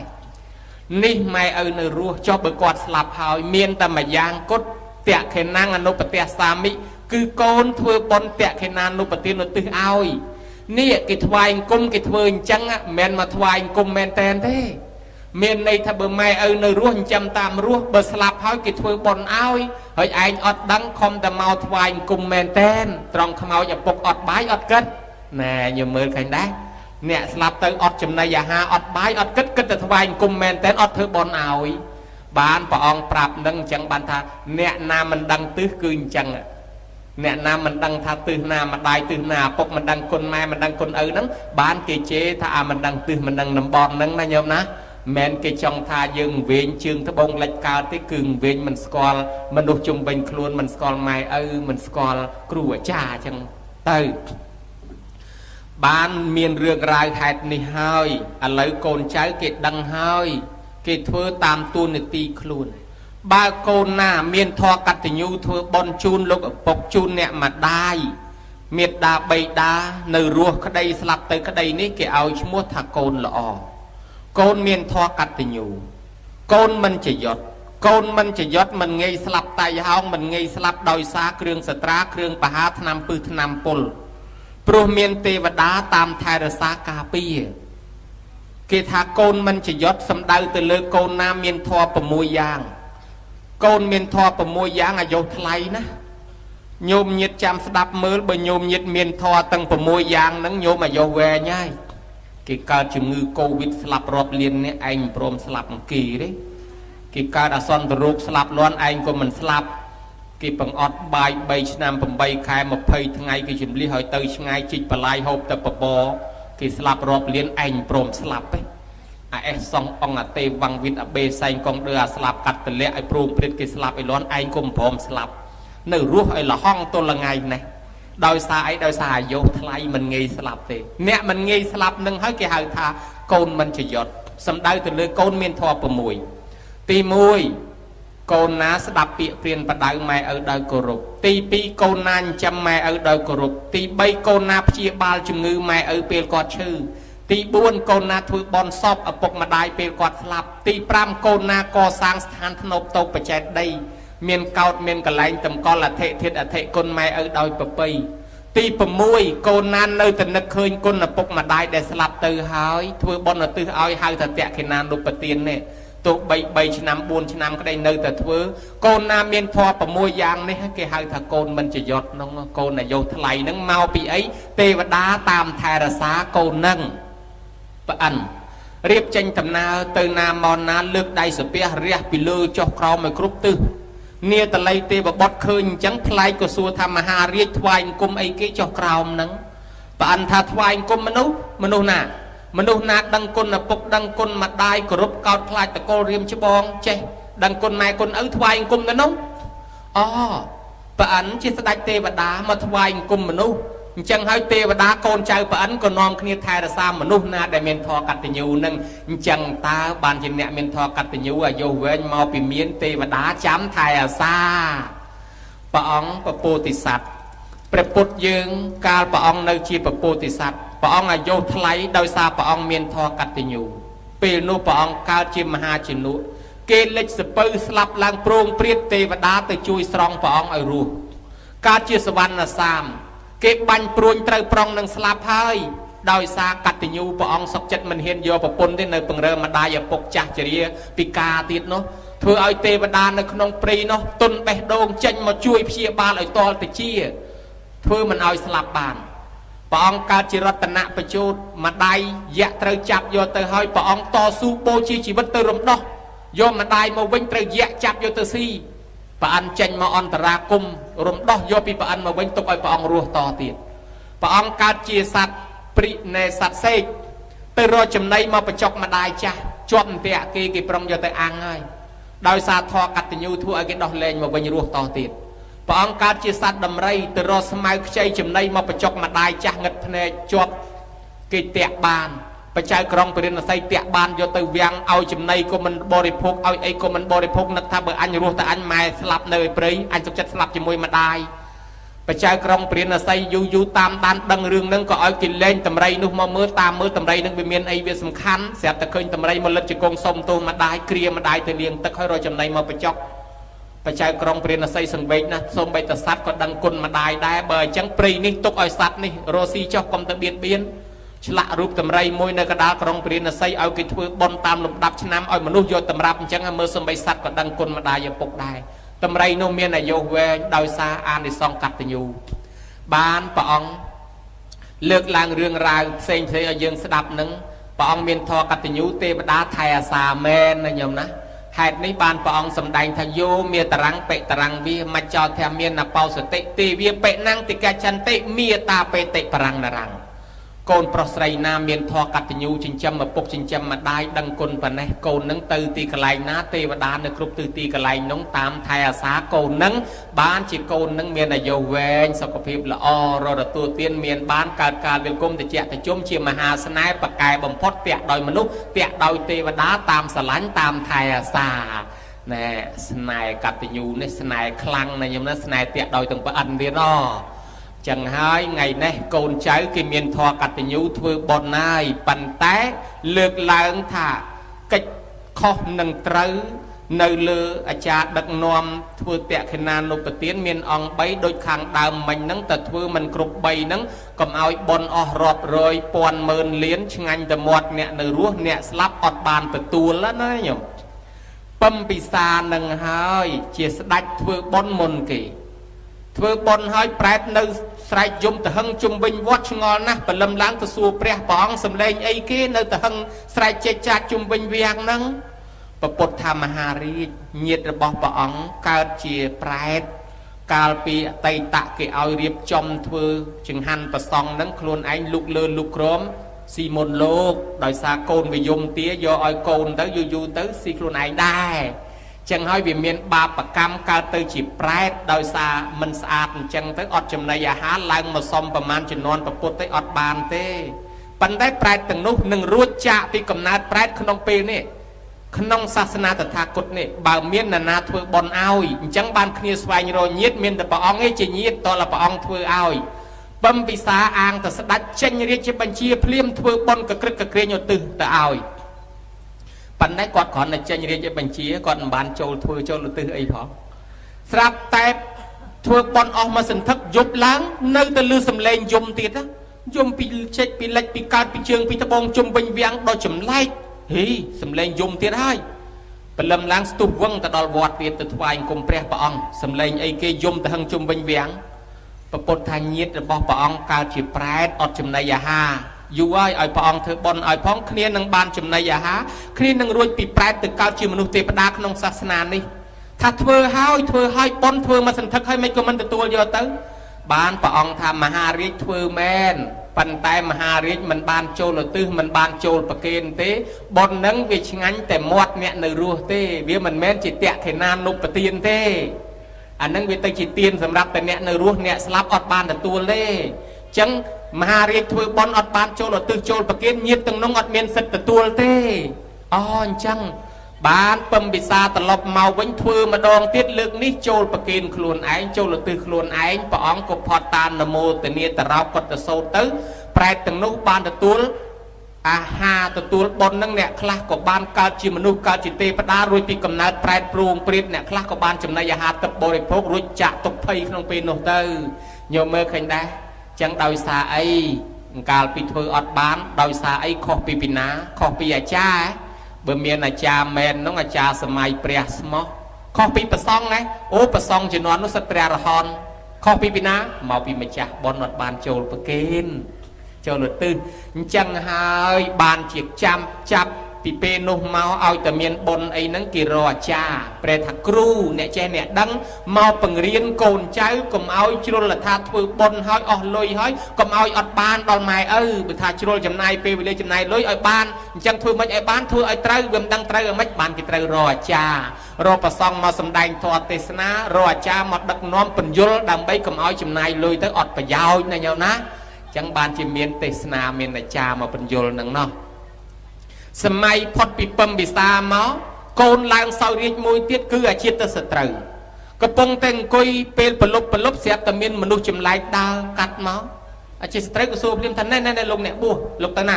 នេះម៉ែឪនៅរស់ចុះបើគាត់ស្លាប់ហើយមានតែមួយយ៉ាងគត់តក្ខេណាំងអនុបទសាមិគឺកូនធ្វើបុណ្យតក្ខេណានុបទានឧទ្ទិសឲ្យនេះគេថ្វាយអង្គមគេធ្វើអញ្ចឹងមិនមែនមកថ្វាយអង្គមមែនតែនទេមានន័យថាបើម៉ែឪនៅរស់ចិញ្ចឹមតាមរស់បើស្លាប់ហើយគេធ្វើបុណ្យឲ្យហើយឯងអត់ដឹងខំតែមកថ្វាយអង្គមមែនតែនត្រង់ខ្មោចឪពុកអត់បាយអត់គិតណែយើងមើលឃើញដែរអ្នកស្លាប់ទៅអត់ចំណីអាហារអត់បាយអត់គិតគិតតែថ្វាយអង្គមមែនតែនអត់ធ្វើបុណ្យឲ្យបានព្រះអង្គប្រាប់នឹងអញ្ចឹងបានថាអ្នកណាមិនដឹងទិសគឺអញ្ចឹងអ្នកណាមិនដឹងថាទិសណាម្ដាយទិសណាឪពុកមិនដឹងគុណម៉ែមិនដឹងគុណឪហ្នឹងបានគេជេរថាអាមិនដឹងទិសមិនដឹងតំបន់ហ្នឹងណាញោមណាមិនគេចង់ថាយើងវែងជើងត្បូងលិចកើតទេគឺវែងមិនស្គាល់មនុស្សជុំវិញខ្លួនមិនស្គាល់ម៉ែឪមិនស្គាល់គ្រូអាចារ្យអញ្ចឹងទៅបានមានរឿងរ៉ាវហេតុនេះហើយឥឡូវកូនចៅគេដឹងហើយគេធ្វើតាមទួនាទីខ្លួនបើកូនណាមានធម៌កតញ្ញូធ្វើបុណ្យជូនលោកឪពុកជូនអ្នកម្ដាយមេដាបៃតានៅរស់ក្តីស្លាប់ទៅក្តីនេះគេឲ្យឈ្មោះថាកូនល្អកូនមានធម៌កតញ្ញូកូនមិនចយត់កូនមិនចយត់មិនងាយស្លាប់តៃហោងមិនងាយស្លាប់ដោយសារគ្រឿងសត្រាគ្រឿងបហាថ្នាំពឹសថ្នាំពុលព្រោះមានទេវតាតាមថែរក្សាការពារ គេថាកូនមិនចយត់សំដៅទៅលើកូនណាមានធម៌6យ៉ាងកូនមានធម៌6យ៉ាងអាយុថ្លៃណាស់ញោមញាតចាំស្ដាប់មើលបើញោមញាតមានធម៌ទាំង6យ៉ាងហ្នឹងញោមអាយុវែងហើយគេកើតជំងឺកូវីដស្លាប់រាប់លាននេះឯងមិនព្រមស្លាប់អង្គីទេគេកើតអាសន្នរោគស្លាប់លាន់ឯងក៏មិនស្លាប់គេបង្អត់បាយ3ឆ្នាំ8ខែ20ថ្ងៃគេជំលះឲ្យទៅឆ្ងាយជីកបលាយហូបទៅបបរគេស្លាប់រាប់លានឯងព្រមស្លាប់ទេអាអេសងអង្គអតេវ៉ាំងវិតអបេសែងកងដឺអាស្លាប់កាត់តលាក់ឲ្យព្រមព្រិតគេស្លាប់ឲ្យលាន់ឯងក៏មិនព្រមស្លាប់នៅរស់ឲ្យលហងទល់ថ្ងៃនេះដោយសារអីដោយសារអាយុថ្លៃមិនងាយស្លាប់ទេអ្នកមិនងាយស្លាប់នឹងហើយគេហៅថាកូនមិនចយត់សំដៅទៅលើកូនមានធម៌6ទី1កូនណាស្ដាប់ពាក្យព្រានបដៅម៉ែឪដោយគោរពទី2កូនណាចិញ្ចឹមម៉ែឪដោយគោរពទី3កូនណាព្យាបាលជំងឺម៉ែឪពេលគាត់ឈឺទី4កូនណាធ្វើបន់សពឪពុកម្ដាយពេលគាត់ស្លាប់ទី5កូនណាកសាងស្ថានធ្នប់តូបបច្ចេតដីមានកោតមានកលែងតម្កល់អធិធាតុអធិគុណម៉ែឪដោយប្រពៃទី6កូនណានៅតែនឹកឃើញគុណឪពុកម្ដាយដែលស្លាប់ទៅហើយធ្វើបុណ្យឧទ្ទិសឲ្យហៅថាតក្ខិណានុបទាននេះទោះបី3ឆ្នាំ4ឆ្នាំក្តីនៅតែធ្វើកូនណាមានធម៌6យ៉ាងនេះគេហៅថាកូនមិនចយត់នោះកូនអាយុថ្លៃនឹងមកពីអីទេវតាតាមថែរក្សាកូននឹងប្អិនរៀបចេញដំណើរទៅណាមកណាលើកដៃសាពះរះពីលើចុះក្រោមឲ្យគ្រប់ទិសនាតល័យទេវបុត្រឃើញអញ្ចឹងប្លែកក៏សួរថាមហារាជថ្វាយអង្គមអីគេចុះក្រោមហ្នឹងប្អិនថាថ្វាយអង្គមមនុស្សមនុស្សណាមនុស្សណាដឹងគុណឪពុកដឹងគុណម្ដាយគោរពកោតខ្លាចតកូលរៀមច្បងចេះដឹងគុណម៉ែគុណឪថ្វាយអង្គមទៅនោះអូប្អិនជាស្ដេចទេវតាមកថ្វាយអង្គមមនុស្សអញ្ចឹងហើយទេវតាកូនចៅប្អិនក៏នាំគ្នាថែរក្សាមនុស្សណាដែលមានធម៌កតញ្ញូនឹងអញ្ចឹងតើបានជាអ្នកមានធម៌កតញ្ញូអាយុវែងមកពីមានទេវតាចាំថែអាសាព្រះអង្គពពោធិសត្វព្រះពុទ្ធយើងកាលព្រះអង្គនៅជាពពោធិសត្វព្រះអង្គអាយុថ្លៃដោយសារព្រះអង្គមានធម៌កតញ្ញូពេលនោះព្រះអង្គកើតជាមហាជនកគេលិចសពៅស្លាប់ឡើងប្រងព្រាតទេវតាទៅជួយស្រង់ព្រះអង្គឲ្យរស់កើតជាសវណ្ណសាមគេបាញ់ព្រួញត្រូវប្រងនឹងស្លាប់ហើយដោយសារកតញ្ញូព្រះអង្គសុកចិត្តមិនហ៊ានយកប្រពន្ធទេនៅពង្រើម្ដាយឪពុកចាស់ជរាពិការទៀតនោះធ្វើឲ្យទេវតានៅក្នុងព្រៃនោះទុនបេះដូងចេញមកជួយព្យាបាលឲ្យតលតិជាធ្វើមិនឲ្យស្លាប់បានព្រះអង្គកើតជារតនបជោតម្ដាយយៈត្រូវចាប់យកទៅហើយព្រះអង្គតស៊ូបូជាជីវិតទៅរំដោះយកម្ដាយមកវិញត្រូវយៈចាប់យកទៅស៊ីព្រះអង្គចេញមកអន្តរាគមរំដោះយកពីព្រះអង្គមកវិញទុកឲ្យព្រះអង្គរស់តទៀតព្រះអង្គកើតជាសត្វព្រិណេសត្វសេកទៅរកចំណីមកបញ្ចុកម្ដាយចាស់ជាប់អន្ទាក់គេគេប្រុងយកទៅអាំងហើយដោយសារធម៌កតញ្ញូធ្វើឲ្យគេដោះលែងមកវិញរស់តទៀតព្រះអង្គកើតជាសត្វដំរីទៅរកស្មៅខ្ចីចំណីមកបញ្ចុកម្ដាយចាស់ងឹតភ្នែកជាប់គេតាក់បានបច្ចៅក្រុងពរិណសីតាក់បានយកទៅវាំងឲ្យចំណីក៏មិនបរិភោគឲ្យអីក៏មិនបរិភោគនឹកថាបើអញរស់តែអញម៉ែស្លាប់នៅឯព្រៃអញសុខចិត្តស្លាប់ជាមួយម្ដាយបច្ចៅក្រុងពរិណសីយូរយូរតាមដានដឹងរឿងហ្នឹងក៏ឲ្យគេលែងតម្រៃនោះមកមើលតាមមើលតម្រៃហ្នឹងវាមានអីវាសំខាន់ស្រាប់តែឃើញតម្រៃមកលិតជង្គង់សុំទោសម្ដាយគ្រាម្ដាយទៅលាងទឹកឲ្យរកចំណីមកបញ្ចុកបច្ចៅក្រុងព្រានសីសង្វេគណាសូម្បីតែសត្វក៏ដឹងគុណម្ដាយដែរបើអញ្ចឹងព្រៃនេះទុកឲ្យសត្វនេះរស់ស៊ីចុះកុំទៅបៀតបៀនឆ្លាក់រូបតម្រៃមួយនៅកណ្ដាលក្រុងព្រានសីឲ្យគេធ្វើបុណ្យតាមលំដាប់ឆ្នាំឲ្យមនុស្សយកតម្រាប់អញ្ចឹងមើលសូម្បីសត្វក៏ដឹងគុណម្ដាយឪពុកដែរតម្រៃនោះមានអាយុវែងដោយសារអានិសង្សកតញ្ញូបានព្រះអង្គលើកឡើងរឿងរ៉ាវផ្សេងផ្សេងឲ្យយើងស្ដាប់នឹងព្រះអង្គមានធម៌កតញ្ញូទេវតាថែអាសាមែនណាញោមណាហេតុនេះបានព្រះអង្គសម្ដែងថាយោមេតរੰបិតរੰវាមច្ចោធមានបោសតិទេវាបិណੰតិកចន្តិមេតាបេតិបរੰនរੰកូនប្រុសស្រីណាមានធម៌កតញ្ញូចិញ្ចឹមឪពុកចិញ្ចឹមម្ដាយដឹងគុណប៉ុណ្ណេះកូននឹងទៅទីកន្លែងណាទេវតានៅគ្រប់ទិសទីកន្លែងនោះតាមថែអាសាកូននឹងបានជាកូននឹងមានអាយុវែងសុខភាពល្អរត់ទទួលទានមានបានកើតការវិលគុំតិចតិជុំជាមហាស្នេហ៍ប្រកែបំផុតតាក់ដោយមនុស្សតាក់ដោយទេវតាតាមស្រឡាញ់តាមថែអាសាណែស្នេហ៍កតញ្ញូនេះស្នេហ៍ខ្លាំងណាខ្ញុំណាស្នេហ៍តាក់ដោយទាំងប្អិនទៀតអចឹងហើយថ្ងៃនេះកូនចៅគេមានធម៌កតញ្ញូធ្វើបុណ្យហើយប៉ុន្តែលើកឡើងថាកិច្ចខុសនឹងត្រូវ នៅលើអាចារ្យដឹកនាំធ្វើតក្ខិណានុបទានមានអង្គ3ដូចខាងដើមមិញហ្នឹងតែធ្វើមិនគ្រប់3ហ្នឹងកុំឲ្យបុណ្យអស់រាប់រយពាន់ម៉ឺនលានឆ្ងាញ់តែមាត់អ្នកនៅរស់អ្នកស្លាប់អត់បានទទួលណាញោមពំពិសានឹងហើយជាស្ដេចធ្វើបុណ្យមុនគេធ្វើបុណ្យហើយប្រែតនៅស្រែកយំទៅហឹងជុំវិញវត្តឆ្ងល់ណាស់ព្រលឹមឡើងទៅសួរព្រះព្រះអង្គសំឡេងអីគេនៅទៅហឹងស្រែកចេកចាកជុំវិញវាំងហ្នឹងពពុទ្ធមហារាជញាតិរបស់ព្រះអង្គកើតជាប្រែតកាលពីអតីតគេឲ្យរៀបចំធ្វើចង្ហាន់ប្រសង់ហ្នឹងខ្លួនឯងលុកលើលុកក្រមស៊ីមុនលោកដោយសារកូនវិយមទាយកឲ្យកូនទៅយូរយូរទៅស៊ីខ្លួនឯងដែរចឹងហើយវាមានបាបកម្មកើតទៅជាប្រែតដោយសារមិនស្អាតអញ្ចឹងទៅអត់ចំណីអាហារឡើងមកសុំប្រមាណចំនួនពពុទ្ធទៅអត់បានទេប៉ុន្តែប្រែតទាំងនោះនឹងរួចចាកពីកំណើតប្រែតក្នុងពេលនេះក្នុងសាសនាតថាគតនេះបើមាននរណាធ្វើបុណ្យឲ្យអញ្ចឹងបានគ្នាស្វែងរកញាតិមានតែព្រះអង្គឯងជាញាតិតលព្រះអង្គធ្វើឲ្យពំពិសាអាងទៅស្ដាច់ចេញរាជបញ្ជាភ្លាមធ្វើបុណ្យកក្រឹកកក្រែងឧទ្ទិសទៅឲ្យប៉ុន្តែគាត់គ្រាន់តែចេញរាជបញ្ជាគាត់មិនបានចូលធ្វើចូលឧទ្ទិសអីផងស្រាប់តែធ្វើបុណ្យអស់មួយសន្ធឹកយប់ឡើងនៅតែលឺសំឡេងយំទៀតណាយំពីចេកពីលិចពីកើតពីជើងពីត្បូងជុំវិញវាំងដល់ចម្លែកហីសំឡេងយំទៀតហើយព្រលឹមឡើងស្ទុះវឹងទៅដល់វត្តទៀតទៅថ្វាយអង្គមព្រះព្រះអង្គសំឡេងអីគេយំទៅហឹងជុំវិញវាំងពពុទ្ធថាញាតិរបស់ព្រះអង្គកើតជាប្រែតអត់ចំណីអាហារយូរហើយឲ្យព្រះអង្គធ្វើបុណ្យឲ្យផងគ្នានឹងបានចំណីអាហារគ្នានឹងរួចពីប្រែតទៅកើតជាមនុស្សទេវតាក្នុងសាសនានេះថាធ្វើហើយធ្វើហើយបុណ្យធ្វើមកសន្ធឹកហើយមិនក៏មិនទទួលយកទៅបានព្រះអង្គថាមហារាជធ្វើមែនប៉ុន្តែមហារាជមិនបានចូលឧទ្ទិសមិនបានចូលប្រគេនទេបុណ្យនឹងវាឆ្ងាញ់តែមាត់អ្នកនៅរស់ទេវាមិនមែនជាតក្ខិណានុបទានទេអានឹងវាទៅជាទានសម្រាប់តែអ្នកនៅរស់អ្នកស្លាប់អត់បានទទួលទេអញ្ចឹងមហារាជធ្វើបុណ្យអត់បានចូលឧទ្ទិសចូលប្រគេនញាតិទាំងនោះអត់មានសិទ្ធិទទួលទេអូអញ្ចឹងបានពំពិសាត្រឡប់មកវិញធ្វើម្ដងទៀតលើកនេះចូលប្រគេនខ្លួនឯងចូលឧទ្ទិសខ្លួនឯងព្រះអង្គក៏ផតតានមោទនាតរោកតសោតទៅប្រែតទាំងនោះបានទទួលអាហារទទួលបុណ្យនឹងអ្នកខ្លះក៏បានកើតជាមនុស្សកើតជាទេវតារួចពីកំណើតប្រែតព្រួងព្រាតអ្នកខ្លះក៏បានចំណីអាហារទឹកបរិភោគរួចចាក់ទុកភ័យក្នុងពេលនោះទៅញោមមើលឃើញដែរចឹងដោយសារអីកាលពីធ្វើអត់បានដោយសារអីខុសពីពីណាខុសពីអាចារ្យបើមានអាចារ្យមែននោះអាចារ្យសម័យព្រះស្មោះខុសពីប្រសង់ណាអូប្រសង់ជំនាន់នោះសិតព្រះរហន្តខុសពីពីណាមកពីម្ចាស់បុណ្យអត់បានចូលប្រគេនចូលឧទ្ទិសអញ្ចឹងហើយបានជាចាំចាប់ពីពេលនោះមកឲ្យតែមានបុណ្យអីហ្នឹងគេរកអាចារ្យប្រែថាគ្រូអ្នកចេះអ្នកដឹងមកបង្រៀនកូនចៅកុំឲ្យជ្រុលថាធ្វើបុណ្យហើយអស់លុយហើយកុំឲ្យអត់បានដល់ម៉ែឪបើថាជ្រុលចំណាយពេលវេលាចំណាយលុយឲ្យបានអញ្ចឹងធ្វើមិនឲ្យបានធ្វើឲ្យត្រូវវាមិនដឹងត្រូវឲ្យមិនបានគេត្រូវរកអាចារ្យរកប្រសង់មកសម្ដែងធម៌ទេសនារកអាចារ្យមកដឹកនាំពន្យល់ដើម្បីកុំឲ្យចំណាយលុយទៅអត់ប្រយោជន៍ណាញោមណាចឹងបានជាមានទេសនាមានអាចារ្យមកពន្យល់នឹងណោះសម័យផុតពីពំពិសាមកកូនឡើងសោយរាជមួយទៀតគឺអាជាតិសត្រូវកំពុងតែអង្គុយពេលប្រលប់ប្រលប់ស្រាប់តែមានមនុស្សចម្លែកដើរកាត់មកអាជាតិសត្រូវក៏សួរភ្លាមថាណែណែលោកអ្នកបួសលោកទៅណា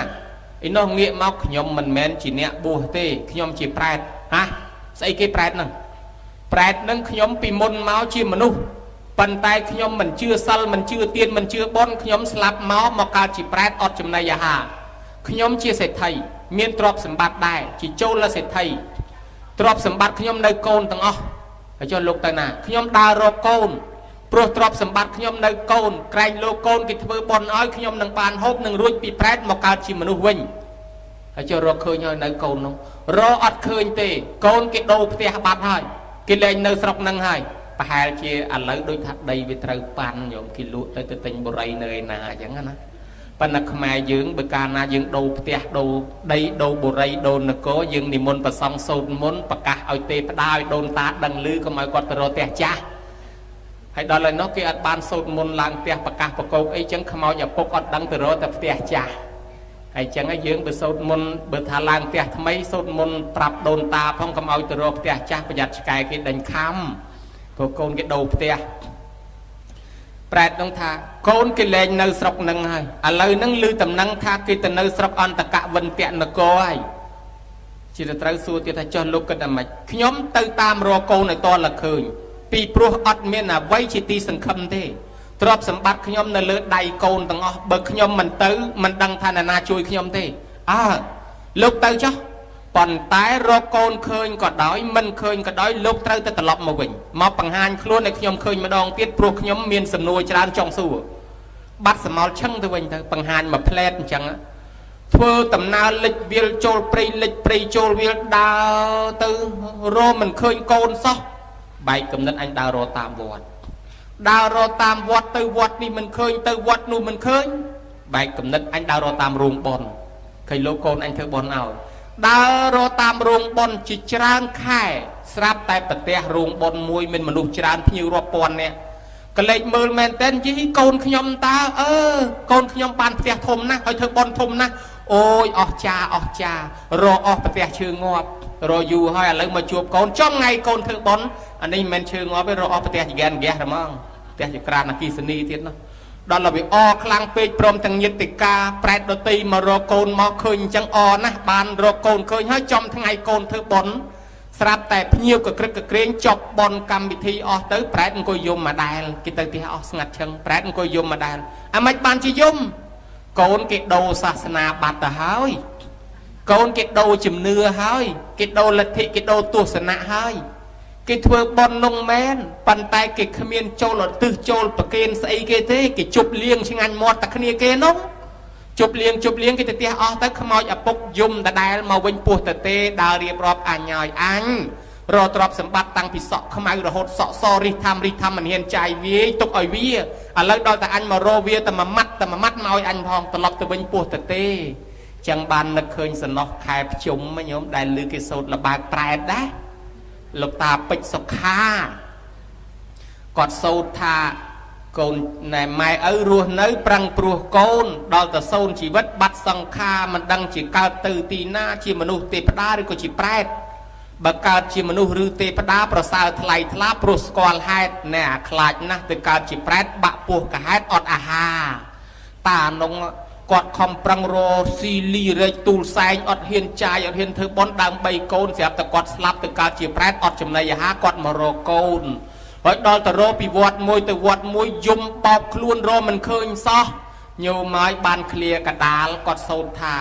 ឯនោះងាកមកខ្ញុំមិនមែនជាអ្នកបួសទេខ្ញុំជាប្រែតហ៎ស្អីគេប្រែតហ្នឹងប្រែតហ្នឹងខ្ញុំពីមុនមកជាមនុស្សប៉ុន្តែខ្ញុំមិនជឿសិលមិនជឿទានមិនជឿបុណ្យខ្ញុំស្លាប់មកកើតជាប្រែតអត់ចំណីអាហារខ្ញុំជាសេដ្ឋីមានទ្រព្យសម្បត្តិដែរជាចូលសេដ្ឋីទ្រព្យសម្បត្តិខ្ញុំនៅកូនទាំងអស់ហើយចុះលោកទៅណាខ្ញុំដើររកកូនព្រោះទ្រព្យសម្បត្តិខ្ញុំនៅកូនក្រែងលោកកូនគេធ្វើបុណ្យឲ្យខ្ញុំនឹងបានហូបនឹងរួចពីប្រែតមកកើតជាមនុស្សវិញហើយចុះរកឃើញហើយនៅកូននោះរកអត់ឃើញទេកូនគេដូរផ្ទះបាត់ហើយគេលែងនៅស្រុកនឹងហើយប្រហែលជាឥឡូវដូចថាដីវាត្រូវប៉ាន់ញោមគេលក់ទៅទៅទិញបុរីនៅឯណាអញ្ចឹងណាប៉ុន្តែខ្មែរយើងបើកាលណាយើងដូរផ្ទះដូរដីដូរបុរីដូរនគរយើងនិមន្តប្រសង់សូត្រមន្តប្រកាសឲ្យទេវតាឲ្យដូនតាដឹងឮកុំឲ្យគាត់ទៅរកផ្ទះចាស់ហើយដល់ហើយនោះគេអត់បានសូត្រមន្តឡើងផ្ទះប្រកាសប្រកោកអីចឹងខ្មោចឪពុកអត់ដឹងទៅរកតែផ្ទះចាស់ហើយចឹងហើយយើងបើសូត្រមន្តបើថាឡើងផ្ទះថ្មីសូត្រមន្តប្រាប់ដូនតាផងកុំឲ្យទៅរកផ្ទះចាស់ប្រយ័ត្នឆ្កែគេដេញខំព្រោះកូនគេដូរផ្ទះប្រែតនឹងថាកូនគេលែងនៅស្រុកនឹងហើយឥឡូវនឹងឮតំណែងថាគេទៅនៅស្រុកអន្តកវិនតនគរហើយ ជាត្រូវសួរទៀតថាចុះលោកគិតអាម៉េចខ្ញុំទៅតាមរកកូនឲ្យតលឃើញពីព្រោះអត់មានអ្វីជាទីសង្ឃឹមទេទ្រព្យសម្បត្តិខ្ញុំនៅលើដៃកូនទាំងអស់បើខ្ញុំមិនទៅមិនដឹងថានរណាជួយខ្ញុំទេអើលោកទៅចុះប៉ុន្តែរកកូនឃើញក៏ដោយមិនឃើញក៏ដោយលោកត្រូវតែត្រឡប់មកវិញមកបង្ហាញខ្លួនឲ្យខ្ញុំឃើញម្ដងទៀតព្រោះខ្ញុំមានសំណួរច្រើនចង់សួរបាត់សមោលឆឹងទៅវិញទៅបង្ហាញមួយផ្លែតអញ្ចឹងធ្វើដំណើរលិចវាលចូលព្រៃលិចព្រៃចូលវាលដើរទៅរកមិនឃើញកូនសោះបែកកំណត់អញដើររកតាមវត្តដើររកតាមវត្តទៅវត្តនេះមិនឃើញទៅវត្តនោះមិនឃើញបែកកំណត់អញដើររកតាមរោងបុណ្យឃើញលោកកូនអញធ្វើបុណ្យឲ្យដើររកតាមរោងបុណ្យជាច្រើនខែស្រាប់តែប្រទះរោងបុណ្យមួយមានមនុស្សច្រើនភ្ញៀវរាប់ពាន់នាក់កលេចមើលមែនតើយីកូនខ្ញុំតើអើកូនខ្ញុំបានផ្ទះធំណាស់ហើយធ្វើបុណ្យធំណាស់អូយអស់ចាអស់ចារកអស់ប្រទះឈើងាប់រយូរហើយឥឡូវមកជួបកូនចំថ្ងៃកូនធ្វើបុណ្យអានេះមិនមែនឈើងាប់ទេរកអស់ប្រទះចហ្គែនហ្គាសហ្មងផ្ទះចក្រានអគិសនីទៀតនោះដល់ទៅវាអខ្លាំងពេកព្រមទាំងញាតិកាប្រែតដតីមករកកូនមកឃើញអញ្ចឹងអណាស់បានរកកូនឃើញហើយចំថ្ងៃកូនធ្វើបុណ្យស្រាប់តែភ្ញៀវកក្រឹកកក្រែងចប់បុណ្យកម្មវិធីអស់ទៅប្រែតអង្គុយយំមកដែលគេទៅផ្ទះអស់ស្ងាត់ឈឹងប្រែតអង្គុយយំមកដែលអាម៉េចបានជាយំកូនគេដូរសាសនាបាត់ទៅហើយកូនគេដូរជំនឿហើយគេដូរលទ្ធិគេដូរទស្សនៈហើយគេធ្វើបុណ្យនងមែនប៉ុន្តែគេគ្មានចូលឧទ្ទិសចូលប្រគេនស្អីគេទេគេជប់លៀងឆ្ងាញ់មាត់តែគ្នាគេនោះជប់លៀងគេទៅផ្ទះអស់ទៅខ្មោចឪពុកយំដដែលមកវិញពោះតទេដើររៀបរាប់អញឲ្យអញរកទ្រព្យសម្បត្តិតាំងពីសក់ខ្មៅរហូតសក់សរិះធម្មរិះធម្មមិនហ៊ានចាយវាយទុកឲ្យវាឥឡូវដល់តែអញមករកវាតែមួយម៉ាត់តែមួយម៉ាត់មកឲ្យអញផងត្រឡប់ទៅវិញពោះតទេចឹងបាននឹកឃើញសំណោះខែភ្ជុំញោមដែលឮគេសូត្រលបើកប្រែតដែរលោកតាពេជ្រសុខាគាត់សូត្រថាកូនណែម៉ែឪរស់នៅប្រឹងព្រោះកូនដល់ទៅសូនជីវិតបាត់សង្ខារមិនដឹងជាកើតទៅទីណាជាមនុស្សទេវតាឬក៏ជាប្រែតបើកើតជាមនុស្សឬទេវតាប្រសើរថ្លៃថ្លាព្រោះស្គាល់ហេតុណែអាខ្លាចណាស់ទៅកើតជាប្រែតបាក់ពោះកាហេតុអត់អាហារតានងគាត់ខំប្រឹងរស៊ីលីរែកទូលសែងអត់ហ៊ានចាយអត់ហ៊ានធ្វើបុណ្យដើម្បីកូនស្រាប់តែគាត់ស្លាប់ទៅកើតជាប្រែតអត់ចំណីអាហារគាត់មករកកូនហើយដល់ទៅរកពីវត្តមួយទៅវត្តមួយយំបោកខ្លួនរកមិនឃើញសោះញោមឲ្យបានឃ្លាកដាលគាត់សូត្រថា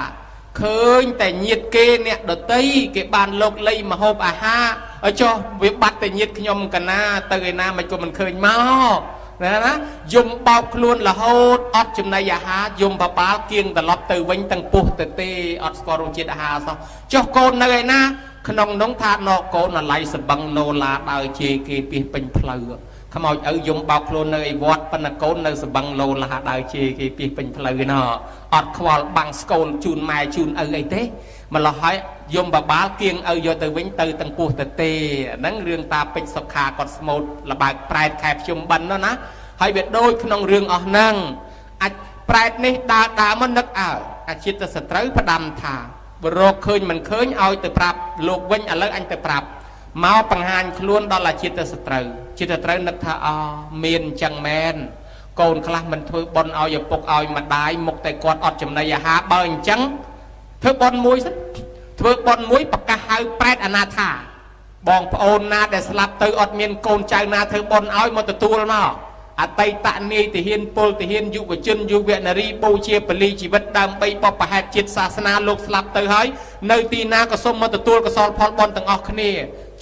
ឃើញតែញាតគេអ្នកដតីគេបានលោកលៃមហូបអាហារឲ្យចុះវាបាត់តែញាតខ្ញុំកណាទៅឯណាមិនក៏មិនឃើញមកណាណាយំបោកខ្លួនរហូតអត់ចំណីអាហារយំបបាលគៀងត្រឡប់ទៅវិញទាំងពោះទៅទេអត់ស្គាល់រសជាតិអាហារសោះចុះកូននៅឯណាក្នុងនោះថាណកូនអាឡ័យសបឹងឡូឡាដើរជេរគេពីពេញផ្លូវខ្មោចឪយំបោកខ្លួននៅឯវត្តប៉ុន្តែកូននៅសបឹងឡូឡាដើរជេរគេពីពេញផ្លូវណអត់ខ្វល់បាំងស្កូនជូនម៉ែជូនឪអីទេម្ល៉េះហើយយំបបាលគៀងឪយកទៅវិញទៅទាំងពោះទៅទេហ្នឹងរឿងតាពេជ្រសុខាគាត់ស្មូតលបើកប្រែតខែភ្ជុំបិណ្ឌនោះណាហើយវាដូចក្នុងរឿងអស់ហ្នឹងអាចប្រែតនេះដើរដើរមកនឹកអើអាជាតិសត្រូវផ្ដាំថាបើរកឃើញមិនឃើញឲ្យទៅប្រាប់លោកវិញឥឡូវអញទៅប្រាប់មកបង្ហាញខ្លួនដល់អាជាតិសត្រូវជាតិសត្រូវនឹកថាអមានអញ្ចឹងមែនកូនខ្លះមិនធ្វើបុណ្យឲ្យឪពុកឲ្យម្ដាយមុខតែគាត់អត់ចំណីអាហារបើអញ្ចឹងធ្វើបុណ្យមួយសិនធ្វើបុណ្យមួយប្រកាសហៅប្រែតអនាថាបងប្អូនណាដែលស្លាប់ទៅអត់មានកូនចៅណាធ្វើបុណ្យឲ្យមកទទួលមកអតីតនាយទាហានពលទាហានយុវជនយុវនារីបូជាពលីជីវិតដើម្បីបបផហេតុជាតិសាសនាលោកស្លាប់ទៅហើយនៅទីណាក៏សូមមកទទួលកុសលផលបុណ្យទាំងអស់គ្នា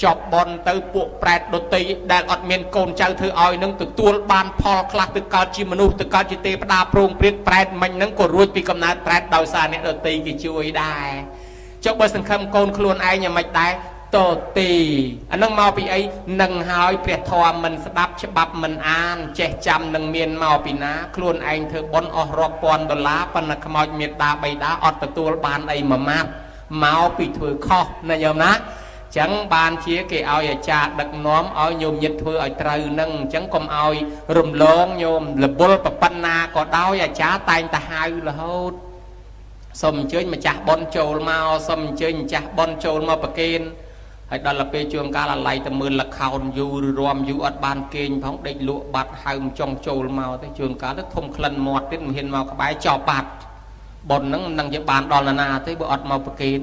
ចប់បុណ្យទៅពួកប្រែតដតីដែលអត់មានកូនចៅធ្វើឲ្យនឹងទទួលបានផលខ្លះទៅកើតជាមនុស្សទៅកើតជាទេវតាព្រោងព្រាតប្រែតមិញនឹងក៏រួចពីកំណើតប្រែតដោយសារអ្នកដតីគេជួយដែរចុះបើសង្ឃឹមកូនខ្លួនឯងយ៉ាងម៉េចដែរតទេអានឹងមកពីអីនឹងហើយព្រះធម៌មិនស្ដាប់ច្បាប់មិនអានចេះចាំនឹងមានមកពីណាខ្លួនឯងធ្វើបុណ្យអស់រាប់ពាន់ដុល្លារប៉ុន្តែខ្មោចមេដាបៃតាអត់ទទួលបានអីមួយម៉ាត់មកពីធ្វើខុសណាញោមណាចឹងបានជាគេឲ្យអាចារ្យដឹកនាំឲ្យញោមញាតិធ្វើឲ្យត្រូវនឹងអញ្ចឹងកុំឲ្យរំលងញោមលបុលប្របណ្ណាក៏ដោយអាចារ្យតែងតែហៅរហូតសូមអញ្ជើញម្ចាស់បុណ្យចូលមកសូមអញ្ជើញម្ចាស់បុណ្យចូលមកប្រគេនហើយដល់ពេលជួនកាលអាឡ័យទៅមើលលខោនយូរឬរំយូរអត់បានគេងផងដេកលក់បាត់ហើមចង់ចូលមកទេជួនកាលទៅធំក្លិនមាត់ទៀតមិនហ៊ានមកក្បែរចោលបាត់បុណ្យហ្នឹងមិនដឹងជាបានដល់ណាទេបើអត់មកប្រគេន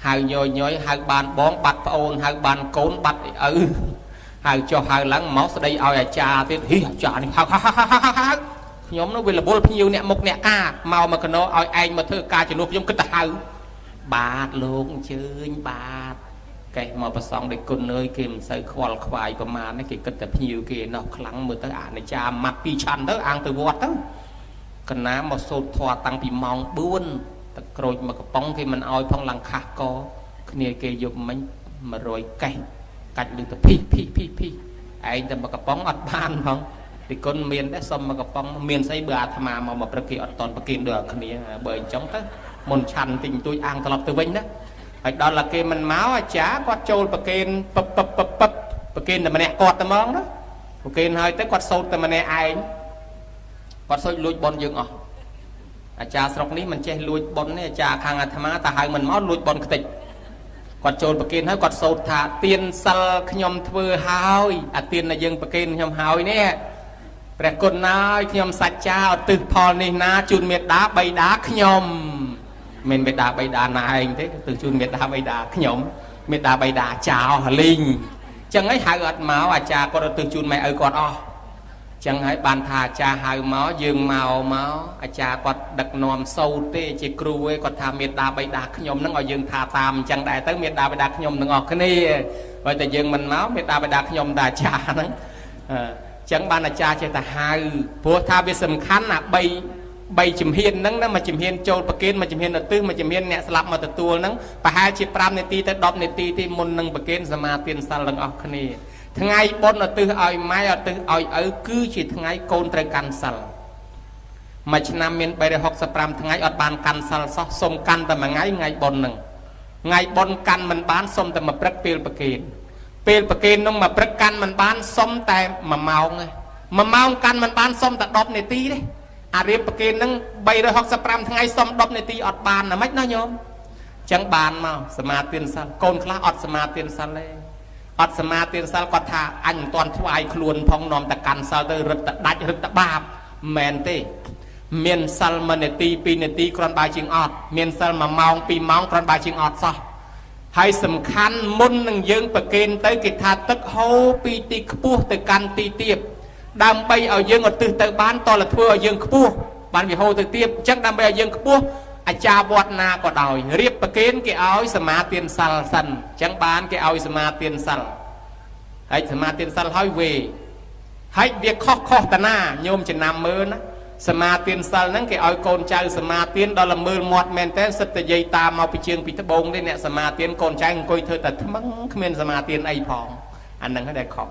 ហៅញយញយហៅបានបងបាត់ប្អូនហៅបានកូនបាត់ឪហៅចុះហៅឡើងមកស្ដីឲ្យអាចារ្យទៀតហីអាចារ្យនេះហៅហៅហៅហៅខ្ញុំនោះវារវល់ភ្ញៀវអ្នកមុខអ្នកការមកមកកណោឲ្យឯងមកធ្វើការជំនួសខ្ញុំគិតទៅហៅបាទលោកអញ្ជើញបាទកេះមកប្រសងដូចគុណអើយគេមិនសូវខ្វល់ខ្វាយប្រមាណទេគេគិតតែភ្ញៀវគេណោះខ្លាំងមើលទៅអានិចាម៉ាត់ពីរឆាន់ទៅអាងទៅវត្តទៅកណាមកសូត្រធម៌តាំងពីម៉ោង4ទឹកក្រូចមកកំប៉ុងគេមិនអោយផងឡើងខះកគ្នាគេយប់មិញ100កេះកាច់លឺទៅភីភីភីភីឯងតែមកកំប៉ុងអត់បានផងទីគុណមានដែរសុំមកកំប៉ុងមានស្អីបើអាត្មាមកព្រឹកគេអត់តន់ប្រគិនដូចគ្នាបើអញ្ចឹងទៅមុនឆាន់តិចបន្តួចអាងត្រឡប់ទៅវិញណាហើយដល់តែគេមិនមកអាចារ្យគាត់ចូលប្រគិនពឹបពឹបពឹបពឹបប្រគិនតែម្នាក់គាត់តែហ្មងណាប្រគិនហើយទៅគាត់សូត្រតែម្នាក់ឯងគាត់សូត្រលួចប៉ុនយើងអស់អាចារ្យស្រុកនេះមិនចេះលួចប៉ុនទេអាចារ្យខាងអាត្មាតើហៅមិនមកលួចប៉ុនខ្ទេចគាត់ចូលប្រគិនហើយគាត់សូត្រថាទានសិលខ្ញុំធ្វើហើយអាទានដែលយើងប្រគិនខ្ញុំហើយនេះព្រះគុណហើយខ្ញុំសច្ចាឧទ្ទិសផលនេះណាជូនមេដាបៃតាខ្ញុំមិនមេដាបៃតាណាឯងទេទៅជូនមេដាបៃតាខ្ញុំមេដាបៃតាចោលលីងចឹងហើយហៅអត់មកអាចារ្យគាត់ឧទ្ទិសជូនម៉ែឪគាត់អស់ចឹងហើយបានថាអាចារ្យហៅមកយើងមកមកអាចារ្យគាត់ដឹកនាំសូត្រទេជាគ្រូឯងគាត់ថាមេដាបៃតាខ្ញុំហ្នឹងឲ្យយើងថាតាមអញ្ចឹងដែរទៅមេដាបៃតាខ្ញុំទាំងអស់គ្នាបើតែយើងមិនមកមេដាបៃតាខ្ញុំតែអាចារ្យហ្នឹងចឹងបានអាចារ្យចេះតែហៅព្រោះថាវាសំខាន់ណា3ជំហានហ្នឹងណាមួយជំហានចូលប្រគិនមួយជំហានឧទ្ទិសមួយជំហានអ្នកស្លាប់មកទទួលហ្នឹងប្រហែលជា5នាទីទៅ10នាទីទេមុននឹងប្រគិនសមាទានសិលទាំងអស់គ្នាថ្ងៃបុណ្យឧទ្ទិសឲ្យម៉ែឧទ្ទិសឲ្យឪគឺជាថ្ងៃកូនត្រូវកាន់សិលមួយឆ្នាំមាន365ថ្ងៃអត់បានកាន់សិលសោះសុំកាន់តែមួយថ្ងៃថ្ងៃបុណ្យហ្នឹងថ្ងៃបុណ្យកាន់មិនបានសុំតែមួយព្រឹកពេលប្រគិនពេលប្រគិននោះមួយព្រឹកកាន់មិនបានសុំតែ1ម៉ោងទេ1ម៉ោងកាន់មិនបានសុំតែ10នាទីទេអារៀបប្រគិនហ្នឹង365ថ្ងៃសុំ10នាទីអត់បានណាម៉េចណាញោមចឹងបានមកសមាទានសិលកូនខ្លះអត់សមាទានសិលទេអត់សមាទានសិលគាត់ថាអញមិនទាន់ថ្វាយខ្លួនផងនាំតែកាន់សិលទៅរឹតតែដាច់រឹតតែបាបមែនទេមានសិល1នាទី2នាទីគ្រាន់បើជាងអត់មានសិល1ម៉ោង2ម៉ោងគ្រាន់បើជាងអត់សោះហើយសំខាន់មុននឹងយើងប្រគិនទៅគេថាទឹកហូរពីទីខ្ពស់ទៅកាន់ទីទាបដើម្បីឲ្យយើងឧទ្ទិសទៅបានតលធ្វើឲ្យយើងខ្ពស់បានវាហូរទៅទាបអញ្ចឹងដើម្បីឲ្យយើងខ្ពស់អាចារ្យវត្តណាក៏ដោយរៀបប្រគិនគេឲ្យសមាទានសិលសិនអញ្ចឹងបានគេឲ្យសមាទានសិលហើយសមាទានសិលហើយវេហើយវាខុសតាណាញោមចំណាំមើលណាសមាទានសិលហ្នឹងគេឲ្យកូនចៅសមាទានដល់ល្មើលមាត់មែនតើសិតតែយាយតាមមកពីជើងពីត្បូងទេអ្នកសមាទានកូនចៅអង្គុយធ្វើតែថ្មឹងគ្មានសមាទានអីផងអាហ្នឹងហើយដែលខុស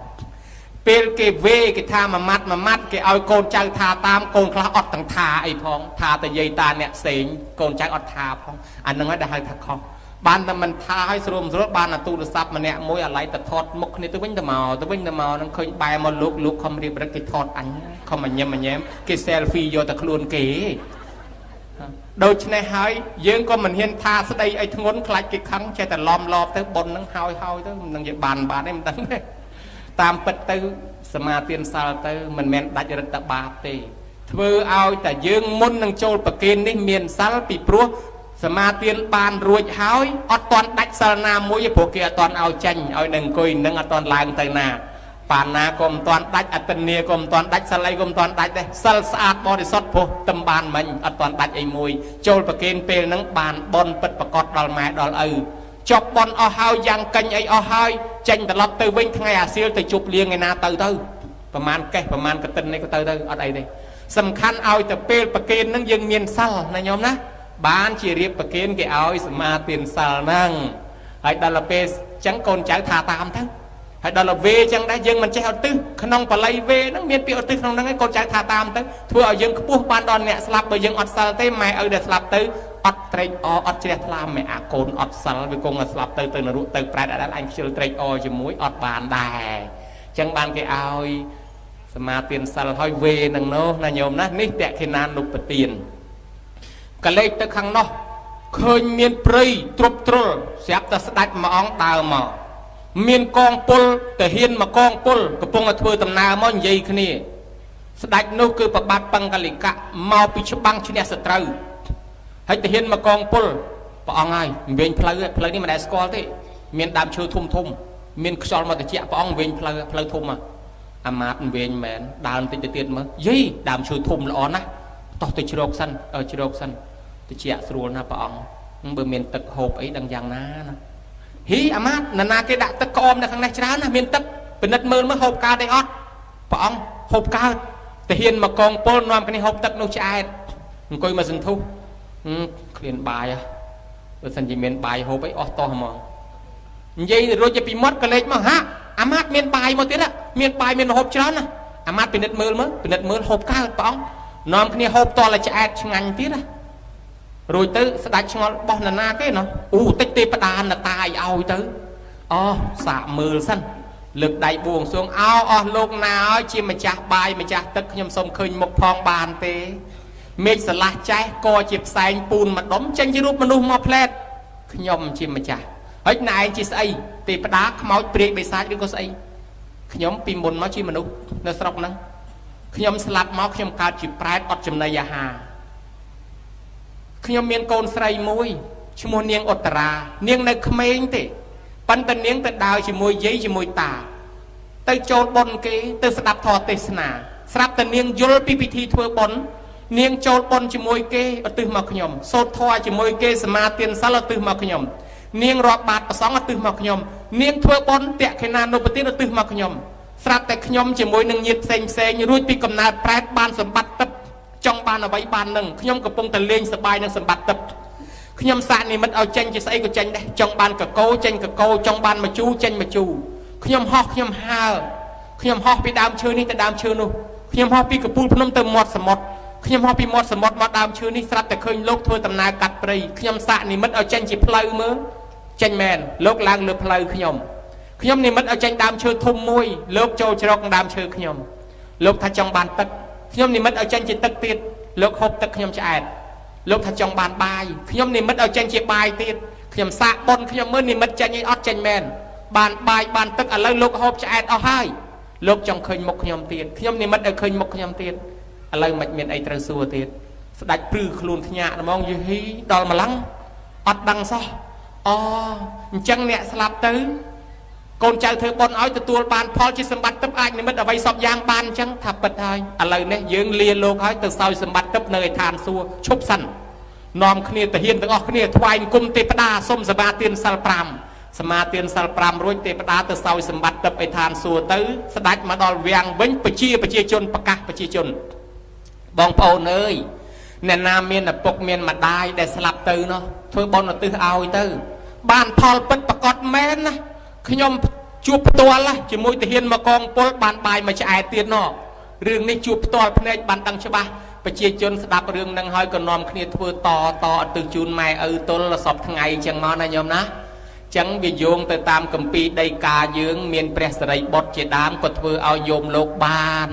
ពេលគេវេគេថាមួយម៉ាត់មួយម៉ាត់គេឲ្យកូនចៅថាតាមកូនខ្លះអត់ទាំងថាអីផងថាតែយាយតាអ្នកផ្សេងកូនចៅអត់ថាផងអាហ្នឹងហើយដែលហៅថាខុសបានតែមិនថាឲ្យស្រួលស្រួលបានអាទូរស័ព្ទម្នាក់មួយអាឡ័យតែថតមុខគ្នាទៅវិញទៅមកទៅវិញទៅមកនឹងឃើញបែរមកលោកលោកខំរៀបរឹកគេថតអញខំញញឹមញែមគេ selfie យកតែខ្លួនគេដូច្នេះហើយយើងក៏មិនហ៊ានថាស្ដីអីធ្ងន់ខ្លាចគេខឹងចេះតែឡំឡប់ទៅប៉ុនហ្នឹងហើយហើយទៅមិនដឹងជាបានបានទេមិនដឹងទេតាមពិតទៅសមាទានសិលទៅមិនមែនដាច់រឹតតែបាបទេធ្វើឲ្យតែយើងមុននឹងចូលប្រគិននេះមានសិលពីព្រោះសមាទានបានរួចហើយអត់ទាន់ដាច់សិលណាមួយព្រោះគេអត់ទាន់ឲ្យចេញឲ្យនឹងអង្គុយនឹងអត់ទាន់ឡើងទៅណាបាណាក៏មិនទាន់ដាច់អតិនីក៏មិនទាន់ដាច់សិលអីក៏មិនទាន់ដាច់ដែរសិលស្អាតបរិសុទ្ធព្រោះទំបានមិញអត់ទាន់ដាច់អីមួយចូលប្រគិនពេលហ្នឹងបានបុណ្យពិតប្រកបដល់ម៉ែដល់ឪចប់បុណ្យអស់ហើយយ៉ាងកេញអីអស់ហើយចេញត្រឡប់ទៅវិញថ្ងៃអាសៀលទៅជប់លៀងឯណាទៅទៅប្រមាណកេះប្រមាណកតិននេះក៏ទៅទៅអត់អីទេសំខាន់ឲ្យទៅពេលប្រគិនហ្នឹងយើងមានសិលណាញោមណាបានជារៀបប្រគិនគេឲ្យសមាទានសិលហ្នឹងហើយដល់ពេលចឹងកូនចៅថាតាមទៅហើយដល់វេចឹងដែរយើងមិនចេះឧទ្ទិសក្នុងបល័យវេហ្នឹងមានពាក្យឧទ្ទិសក្នុងហ្នឹងឯងកូនចៅថាតាមទៅធ្វើឲ្យយើងខ្ពស់បានដល់អ្នកស្លាប់បើយើងអត់សិលទេម៉ែឪដែលស្លាប់ទៅអត់ត្រេកអរអត់ជ្រះថ្លាម៉ែអាកូនអត់សិលវាគង់តែស្លាប់ទៅទៅនរកទៅប្រែតអត់អញខ្ជិលត្រេកអរជាមួយអត់បានដែរចឹងបានគេឲ្យសមាទានសិលហើយវេនឹងនោះណាញោមណានេះតក្ខិណានុបទានកលេចទៅខាងនោះឃើញមានព្រៃទ្រពទ្រុលស្រាប់តែស្ដេចមួយអង្គដើរមកមានកងពលទាហានមកកងពលកំពុងតែធ្វើដំណើរមកនិយាយគ្នាស្ដេចនោះគឺប្របាទបង្កលិកៈមកពីច្បាំងឈ្នះសត្រូវហើយទាហានមកកងពល ព្រះអង្គហើយវិញផ្លូវផ្លូវនេះមិនដែលស្គាល់ទេមានដើមឈើធំធំមានខ្យល់មកតិចព្រះអង្គវិញផ្លូវផ្លូវធំអាមាតវិញមែនដើមតិចទៅទៀតមើលយីដើមឈើធំល្អណាស់តោះទៅជ្រកសិនជ្រកសិនតិចស្រួលណាស់ព្រះអង្គបើមានទឹកហូបអីដឹងយ៉ាងណាណាហ៊ីអាមាតនរណាគេដាក់ទឹកក្អមនៅខាងនេះច្រើនណាស់មានទឹកពិនិត្យមើលមើលហូបកើតអីអត់ព្រះអង្គហូបកើតទាហានមកកងពលនាំគ្នាហូបទឹកនោះឆ្អែតអង្គុយមកសន្ធុះឃ្លានបាយហ៎បើសិនជាមានបាយហូបអីអស់តោះហ្មងនិយាយរួចពីមាត់ក៏លេចមកហាអាមាតមានបាយមកទៀតមានបាយមានហូបច្រើនណាអាមាតពិនិត្យមើលមើលពិនិត្យមើលហូបកើតព្រះអង្គនាំគ្នាហូបតលឆ្អែតឆ្ងាញ់ទៀតណារួចទៅស្ដាច់ឆ្ងល់បោះនរណាគេណោះអូតិចទេផ្ដានតាយឲ្យទៅអូសាកមើលសិនលើកដៃបួងសួងអោអស់លោកណាឲ្យជាម្ចាស់បាយម្ចាស់ទឹកខ្ញុំសូមឃើញមុខផងបានទេមេឃស្រឡះចេះកជាផ្សែងពូនម្ដុំចេញជារូបមនុស្សមកផ្លែតខ្ញុំជាម្ចាស់ហើយណែឯងជាស្អីទេផ្ដាខ្មោចព្រាយបិសាចឬក៏ស្អីខ្ញុំពីមុនមកជាមនុស្សនៅស្រុកហ្នឹងខ្ញុំស្លាប់មកខ្ញុំកើតជាប្រែតអត់ចំណីអាហារខ្ញុំមានកូនស្រីមួយឈ្មោះនាងឧត្តរានាងនៅក្មេងទេប៉ុន្តែនាងទៅដើរជាមួយយាយជាមួយតាទៅចូលបុណ្យគេទៅស្ដាប់ធម៌ទេសនាស្រាប់តែនាងយល់ពីពិធីធ្វើបុណ្យនាងចូលបុណ្យជាមួយគេឧទ្ទិសមកខ្ញុំសូត្រធម៌ជាមួយគេសមាទានសិលឧទ្ទិសមកខ្ញុំនាងរាប់បាតប្រសងឧទ្ទិសមកខ្ញុំនាងធ្វើបុណ្យតក្ខិណានុបទានឧទ្ទិសមកខ្ញុំស្រាប់តែខ្ញុំជាមួយនឹងញាតិផ្សេងផ្សេងរួចពីកំណើតប្រែតបានសម្បត្តិទឹកចង់បានអ្វីបាននឹងខ្ញុំកំពុងតែលេងសប្បាយនឹងសម្បត្តិទឹកខ្ញុំសាកនិមិត្តឲ្យចេញជាស្អីក៏ចេញដែរចង់បានកកោចេញកកោចង់បានមជូរចេញមជូរខ្ញុំហោះខ្ញុំហើខ្ញុំហោះពីដើមឈើនេះទៅដើមឈើនោះខ្ញុំហោះពីកំពូលភ្នំទៅមាត់សមុទ្រខ្ញុំហោះពីមាត់សមុទ្រមកដើមឈើនេះស្រាប់តែឃើញលោកធ្វើដំណើរកាត់ព្រៃខ្ញុំសាកនិមិត្តឲ្យចេញជាផ្លូវមើលចេញមែនលោកឡើងលើផ្លូវខ្ញុំខ្ញុំនិមិត្តឲ្យចេញដើមឈើធំមួយលោកចូលជ្រកដើមឈើខ្ញុំលោកថាចង់បានទឹកខ្ញុំនិមិត្តឲ្យចេញជាទឹកទៀតលោកហូបទឹកខ្ញុំឆ្អែតលោកថាចង់បានបាយខ្ញុំនិមិត្តឲ្យចេញជាបាយទៀតខ្ញុំសាកបុណ្យខ្ញុំមើលនិមិត្តចេញអីអត់ចេញមែនបានបាយបានទឹកឥឡូវលោកហូបឆ្អែតអស់ហើយលោកចង់ឃើញមុខខ្ញុំទៀតខ្ញុំនិមិត្តឲ្យឃើញមុខខ្ញុំទៀតឥឡូវមិនមានអីត្រូវសួរទៀតស្ដាច់ព្រឺខ្លួនថ្ញាក់ហ្មងយីហ៊ីដល់ម្លឹងអត់ដឹងសោះអូអញ្ចឹងអ្នកស្លាប់ទៅកូនចៅធ្វើបុណ្យឲ្យទទួលបានផលជាសម្បត្តិទឹកអាចនិមិត្តអ្វីសពយ៉ាងបានអញ្ចឹងថាពិតហើយឥឡូវនេះយើងលាលោកហើយទៅសោយសម្បត្តិទឹកនៅឯឋានសួគ៌ឈប់សិននាំគ្នាទាហានទាំងអស់គ្នាថ្វាយអង្គមទេពតាសុំសមាទានសិល5សមាទានសិល5រួចទេពតាទៅសោយសម្បត្តិទឹកឯឋានសួគ៌ទៅស្ដាច់មកដល់វាំងវិញប្រជាជនប្រកាសប្រជាជនបងប្អូនអើយអ្នកណាមានឪពុកមានម្ដាយដែលស្លាប់ទៅនោះធ្វើបុណ្យឧទ្ទិសឲ្យទៅបានផលពិតប្រកបមែនណាខ្ញុំជួបផ្ទាល់ជាមួយទាហានមកកងពលបានបាយមកឆ្អែតទៀតណោះរឿងនេះជួបផ្ទាល់ភ្នែកបានដឹងច្បាស់ប្រជាជនស្ដាប់រឿងនឹងហើយក៏នាំគ្នាធ្វើតតឧទ្ទិសជូនម៉ែឪទល់សពថ្ងៃអញ្ចឹងមកណាញោមណាចឹងវាយោងទៅតាមគម្ពីរដីកាយើងមានព្រះសិរីបុត្រជាដើមក៏ធ្វើឲ្យញោមលោកបាន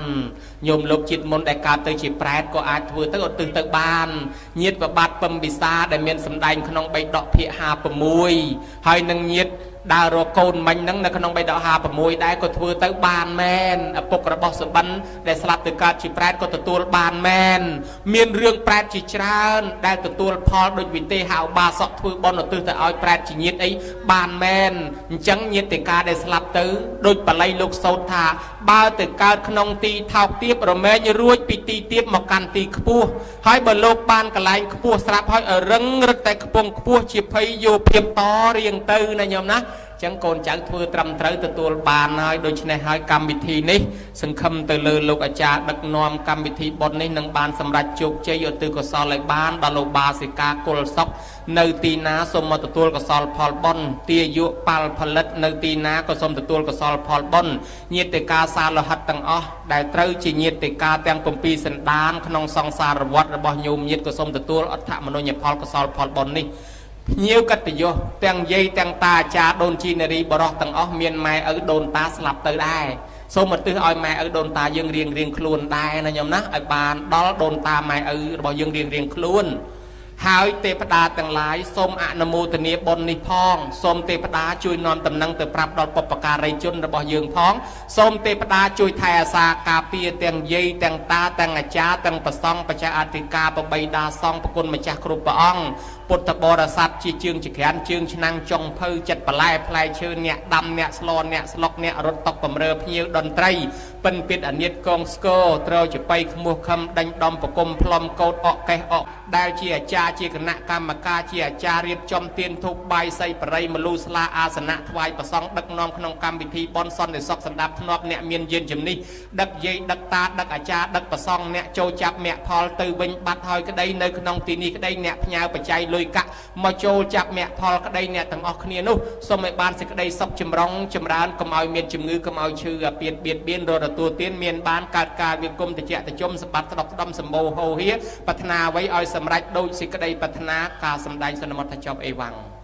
ញោមលោកជាតិមុនដែលកើតទៅជាប្រែតក៏អាចធ្វើទៅឧទ្ទិសទៅបានញាតិប្របាទពំពិសាដែលមានសម្ដែងក្នុងបៃដកភាគ56ហើយនឹងញាតិដើររកកូនមិញហ្នឹងនៅក្នុងបៃដក56ដែរក៏ធ្វើទៅបានមែនឪពុករបស់សុបិនដែលស្លាប់ទៅកើតជាប្រែតក៏ទទួលបានមែនមានរឿងប្រែតជាច្រើនដែលទទួលផលដូចវិទេហៅបាសកធ្វើបុណ្យឧទ្ទិសទៅឲ្យប្រែតជាញាតិអីបានមែនអញ្ចឹងញាតិកាដែលស្លាប់ទៅដូចបល័យលោកសោតថាបើទៅកើតក្នុងទីថោកទាបរមែងរួចពីទីទាបមកកាន់ទីខ្ពស់ហើយបើលោកបានកន្លែងខ្ពស់ស្រាប់ហើយឲ្យរឹងរឹតតែខ្ពង់ខ្ពស់ជាភ័យយោភាពតរៀងទៅណាញោមណាចឹងកូនចៅធ្វើត្រឹមត្រូវទទួលបានហើយដូច្នេះហើយកម្មវិធីនេះសង្ឃឹមទៅលើលោកអាចារ្យដឹកនាំកម្មវិធីបុណ្យនេះនឹងបានសម្រេចជោគជ័យឧទ្ទិសកុសលឲ្យបានដល់លោកបាសិកាគុលសុខនៅទីណាសូមមកទទួលកុសលផលបុណ្យទាយុប៉ាល់ផលិតនៅទីណាក៏សូមទទួលកុសលផលបុណ្យញាតិកាសាលោហិតទាំងអស់ដែលត្រូវជាញាតិកាទាំង7សន្តានក្នុងសង្សារវដ្តរបស់ញោមញាតិក៏សូមទទួលអដ្ឋមនុញ្ញផលកុសលផលបុណ្យនេះភ្ញៀវកត្តយសទាំងយាយទាំងតាអាចារ្យដូនជីនារីបរោះទាំងអស់មានម៉ែឪដូនតាស្លាប់ទៅដែរសូមឧទ្ទិសឲ្យម៉ែឪដូនតាយើងរៀងរៀងខ្លួនដែរណាញោមណាឲ្យបានដល់ដូនតាម៉ែឪរបស់យើងរៀងរៀងខ្លួនហើយទេពតាទាំងឡាយសូមអនុមោទនាបុណ្យនេះផងសូមទេពតាជួយនាំតំណែងទៅប្រាប់ដល់បុព្វការីជនរបស់យើងផងសូមទេពតាជួយថែអាសាការពារទាំងយាយទាំងតាទាំងអាចារ្យទាំងប្រសង់បច្ចាអធិការបបីតាសង្ឃប្រគុណម្ចាស់គ្រប់ព្រះអង្គ ពុទ្ធបរិស័ទជាជើងចក្រានជើងឆ្នាំងចុងភៅចិត្តបន្លែផ្លែឈើអ្នកដាំអ្នកស្លអ្នកស្លុកអ្នករត់តុកបំរើភ្ញៀវតន្ត្រីពិនពិតអានិតកងស្គរត្រូវចបៃខ្មោះខំដេញដំប្រគុំផ្លុំកោតអកកេះអកដែលជាអាចារ្យជាគណៈកម្មការជាអាចារ្យរៀបចំទានធូបបាយសីបរិយមលូស្លាអាសនៈថ្វាយប្រសង់ដឹកនាំក្នុងកម្មវិធីបុណ្យសន្តិសុខសម្ដាប់ធ្នាប់អ្នកមានយានជំនិះដឹកយាយដឹកតាដឹកអាចារ្យដឹកប្រសង់អ្នកចូលចាប់មគ្គផលទៅវិញបាត់ហើយក្តីនៅក្នុងទីនេះក្តីអ្នកផ្ញើបច្ច័យលុយកាក់មកចូលចាប់មគ្គផលក្តីអ្នកទាំងអស់គ្នានោះសូមឲ្យបានសេចក្តីសុខចម្រុងចម្រើនកុំឲ្យមានជំងឺកុំឲ្យឈឺអាពាធបៀតបៀនរត់ទទួលទានមានបានកើតការវិគមតិចតិជុំសម្បត្តិស្ដុកស្ដំសម្បូរហោហៀប្រាថ្នាអ្វីឲ្យសម្រេចដូចសេចក្តីប្រាថ្នាការសម្ដែងសន្មតចប់អេវ៉ាំង។